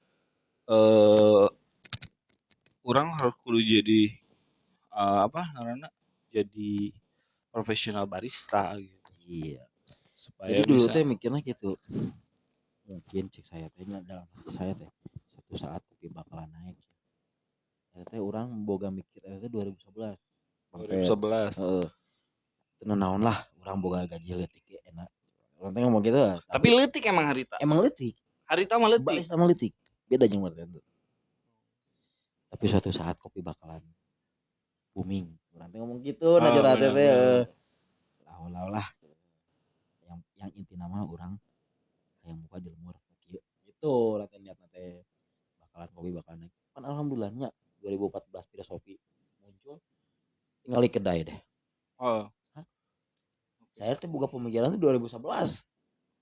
orang harus kudu jadi apa namanya jadi profesional barista gitu. Iya. Supaya Jadi dulu bisa teh mikirnya gitu. Mungkin cek saya teh nya dalam hati saya teh suatu saat kopi bakalan naik. Eta teh urang boga mikir eta teh 2011. Bang Pet. 2011. Heeh. Teu naon lah urang boga gaji leutik ge enak. Urang teh ngomong gitu. Tapi leutik emang harita. Emang leutik. Harita mah leutik. Barista mah leutik. Beda jeung bartender. Tapi suatu saat kopi bakalan booming. Urang teh ngomong gitu nah Ah, curhat teh. bener, bener. Lah lah. Yang inti nama urang yang buka di lemur kieu. Gitu urang teh niatna teh bakalan kopi bakalan naik. Kan alhamdulillahnya 2014 filosofi muncul tinggal di kedai deh. Oh. Hah? Saya tuh buka pemikiran tuh 2011.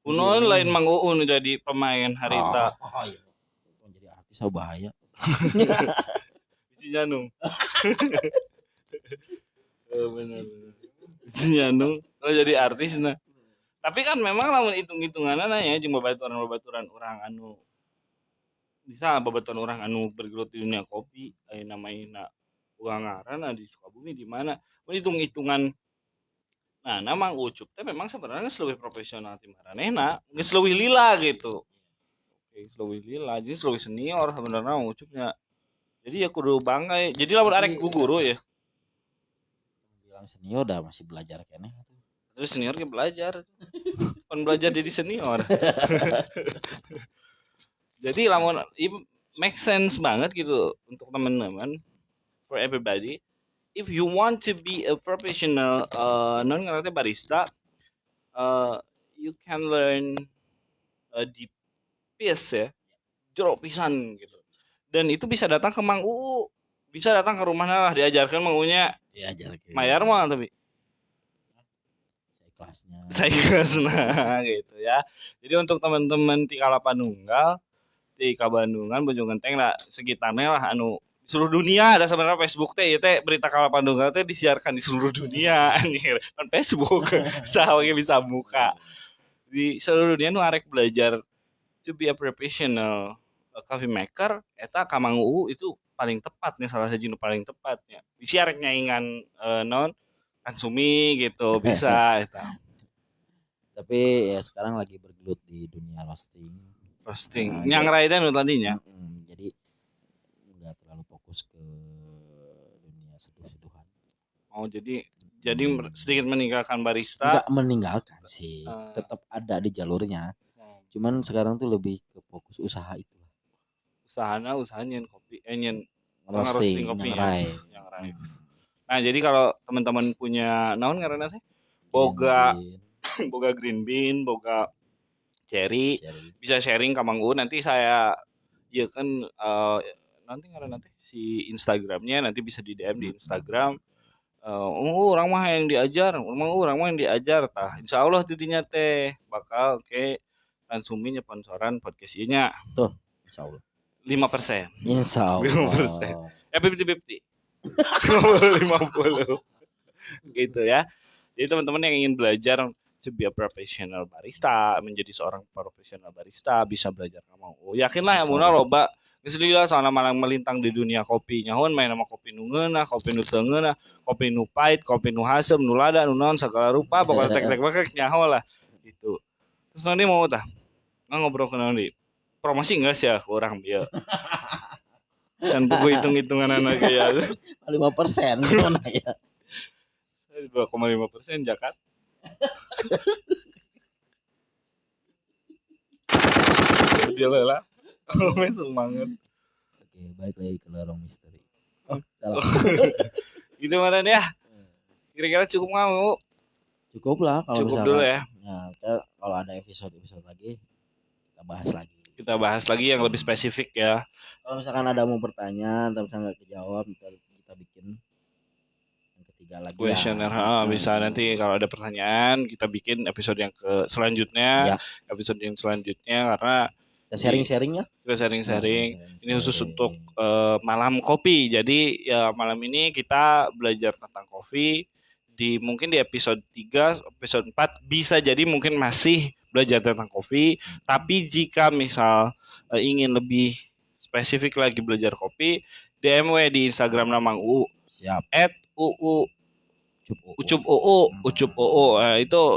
Kuno Iya. lain Mang Uun jadi pemain harita. Oh, iya. Untung jadi artis oh, bahaya. Biji nyandung. Oh, bener, bener. Biji nyandung kalau jadi artis nah. Tapi kan memang lamun hitung-hitunganna ya jeung babaturan-babaturan urang anu bisa babaturan urang anu bergelut di dunia kopi aya namanya uang ngaran di Sukabumi di mana. Mun hitung-hitungan nah, nah Mang Ucup teh memang sebenarnya geus leuwih profesional ti maranehna, geus leuwih lila gitu. Oke, geus leuwih lila, jadi leuwih senior sebenarnya Mang Ucupnya. Jadi ya kudu bangga ya. Jadi lamun arek ku guru ya. Bilang senior dah masih belajar keneh atuh. Terus senior ke belajar. Pan belajar jadi senior. Jadi lamun make sense banget gitu untuk teman-teman, for everybody. If you want to be a professional non ngerti barista, you can learn deep piece ya, jero pisan gitu. Dan itu bisa datang ke Mang Uu, bisa datang ke rumahnya lah diajarkan Mang Uu-nya. Diajarkeun. Mayar mah tapi seikhlasnya. Seikhlasna gitu ya. Jadi untuk teman-teman di Kalapanunggal, di Kabandungan, Bojonggenteng lah sekitarnya lah anu Di seluruh dunia ada sebenarnya Facebook teh ieu teh berita Kalapanunggal teh disiarkan di seluruh dunia anjir. Kan Facebook saha ge bisa buka. Di seluruh dunia nu arek belajar to be a professional coffee maker eta ka Mang Uu itu paling tepat nih, salah satu nu paling tepatnya. Bisa arek nyaingan non Kansumi gitu bisa eta. Tapi ya sekarang lagi bergelut di dunia roasting. Roasting. Nah, Yang rai teh nu tadinya. Jadi nggak terlalu fokus ke dunia seduh-seduhan. Oh, jadi sedikit meninggalkan barista. Nggak meninggalkan sih, tetap ada di jalurnya. Cuman sekarang tuh lebih ke fokus usaha itu. Usahana usaha nyen kopi, nyen roasting kopi yang rai. Yang rai. Nah, jadi kalau teman-teman punya naon ngaranna teh? Boga green, boga green bean, boga cherry, cherry. Bisa sharing ka Mang Uu. Nanti saya ya kan nanti ngaranna teh si Instagramnya nanti bisa di DM di Instagram. Orang mah yang diajar, orang mah yang diajar tah. Insyaallah tidinya teh bakal ke Kansumi nyeponsoran podcast ieu nya. Tuh, insyaallah. 5%. Insyaallah. 5%. 50-50. 50. Gitu ya. Jadi teman-teman yang ingin belajar to be a professional barista, menjadi seorang profesional barista, bisa belajar sama Uu. Yakinlah ya mun loba geus lila soalna malang melintang di dunia kopi. Nyahoan main sama kopi nu ngeunah, kopi nu teu ngeunah, kopi nu pahit, kopi nu haseum, nu lada, nu naon segala rupa, pokoknya tek-tek bakek nyaho lah gitu. Terus nanti mau tah ngobrol ke nanti. Promosi enggak sih ya ke orang bieu. Dan buku hitung-hitungan anak ya. 5% gimana ya? 2,5% zakat. Dia lah. Semangat. Oke, balik lagi ke lorong misteri. Oh, salah. Gitu mana ya? Kira-kira cukup nggak mau? Cukup lah kalau cukup misalkan, dulu ya. Nah, kalau ada episode-episode lagi kita bahas lagi. Kita bahas lagi yang lebih spesifik ya. Kalau misalkan ada mau bertanya, atau misalkan nggak kejawab, kita bikin yang ketiga lagi. Questionnaire, ya. Bisa nanti kalau ada pertanyaan kita bikin episode yang ke selanjutnya, ya. Episode yang selanjutnya karena kita sharing-sharing ya. Kita sharing-sharing. Ini khusus untuk malam kopi. Jadi ya malam ini kita belajar tentang kopi. Di mungkin di episode 3, episode 4 bisa jadi mungkin masih belajar tentang kopi, tapi jika misal ingin lebih spesifik lagi belajar kopi, DM we di Instagram Mang Uu. Siap. @uu ucup uu ucup uu. Itu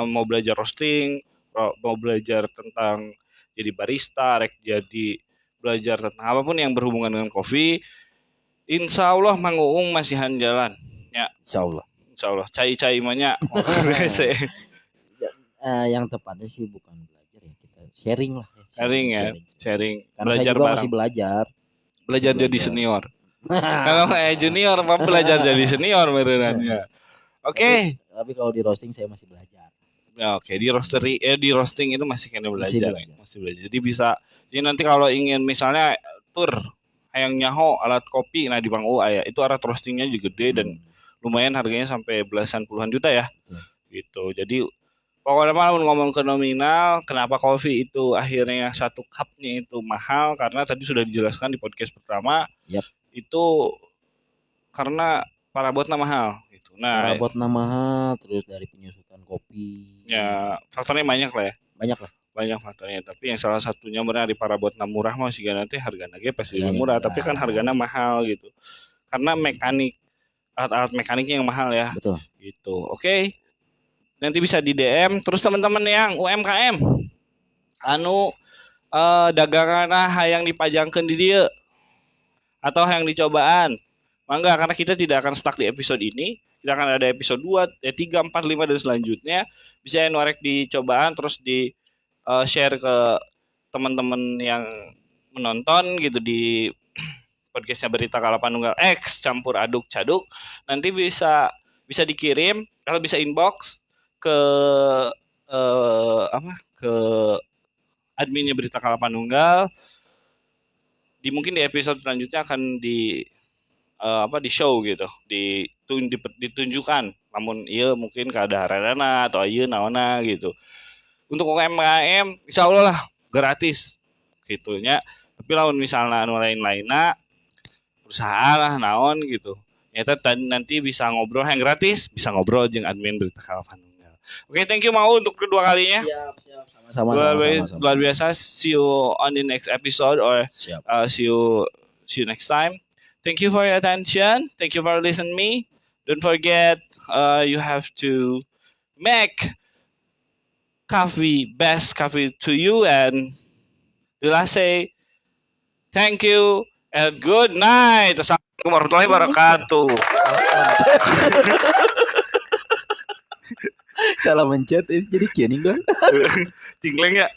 mau belajar roasting, mau belajar tentang jadi barista, rek jadi belajar tentang apapun yang berhubungan dengan kopi, insya Allah Mang Uung masihan jalan. Ya. Insyaallah. Insyaallah. Cai-cai mah nya. Yang tepatnya sih bukan belajar ya, kita sharing lah ya. Sharing ya, sharing. Karena belajar saya juga bareng. Masih belajar. Belajar jadi senior. Kalau kayak junior mah belajar jadi senior benerannya. Oke. Tapi kalau di roasting saya masih belajar. Ya, oke, di roastery di roasting itu masih kena belajar. Masih belajar. Jadi bisa. Jadi nanti kalau ingin misalnya tur hayang nyaho alat kopi, nah di Bang U aya itu alat roastingnya juga gede dan lumayan harganya sampai belasan puluhan juta ya. Betul. Gitu. Jadi pokoknya mau ngomong ke nominal, kenapa kopi itu akhirnya satu cupnya itu mahal karena tadi sudah dijelaskan di podcast pertama. Yep. Itu karena parabotna mahal gitu. Nah, parabotna mahal terus dari penyusutan kopi. Ya, faktornya banyak lah ya. Banyak lah. Banyak faktornya, tapi yang salah satunya benar di parabotna murah mah sih nanti hargana ge pasti lebih murah, tapi kan hargana mahal gitu. Karena mekanik alat-alat mekaniknya yang mahal ya. Betul. Gitu. Oke. Nanti bisa di DM terus teman-teman yang UMKM anu dagangan hayang dipajangkeun di dieu atau hayang dicobaan. Mangga, karena kita tidak akan stuck di episode ini. Kita akan ada episode 2, 3, 4, 5 dan selanjutnya. Bisa yang warek dicobaan terus di share ke teman-teman yang menonton gitu di podcastnya Berita Kalapanunggal X campur aduk caduk. Nanti bisa dikirim kalau bisa inbox ke ke adminnya Berita Kalapanunggal. Di mungkin di episode selanjutnya akan di di show gitu, ditunjukkan. Namun iya mungkin kadaharanana atau iya naona gitu. Untuk UMKM insya Allah lah gratis gitunya. Tapi lamun misalnya anu lain-lainna Perusahaan lah naon gitu. Nyata nanti bisa ngobrol yang gratis, bisa ngobrol jeung admin Berita Kalapanunggal. Oke, thank you mau untuk kedua kalinya. Siap, siap. Sama-sama, Luar, sama-sama, sama. luar biasa. See you on the next episode or Siap. See you next time. Thank you for your attention. Thank you for listening me. Don't forget, you have to make coffee best coffee to you and the last say thank you and good night. Assalamualaikum warahmatullahi wabarakatuh. Salah mencet jadi kieu nih. Cingkleng ya.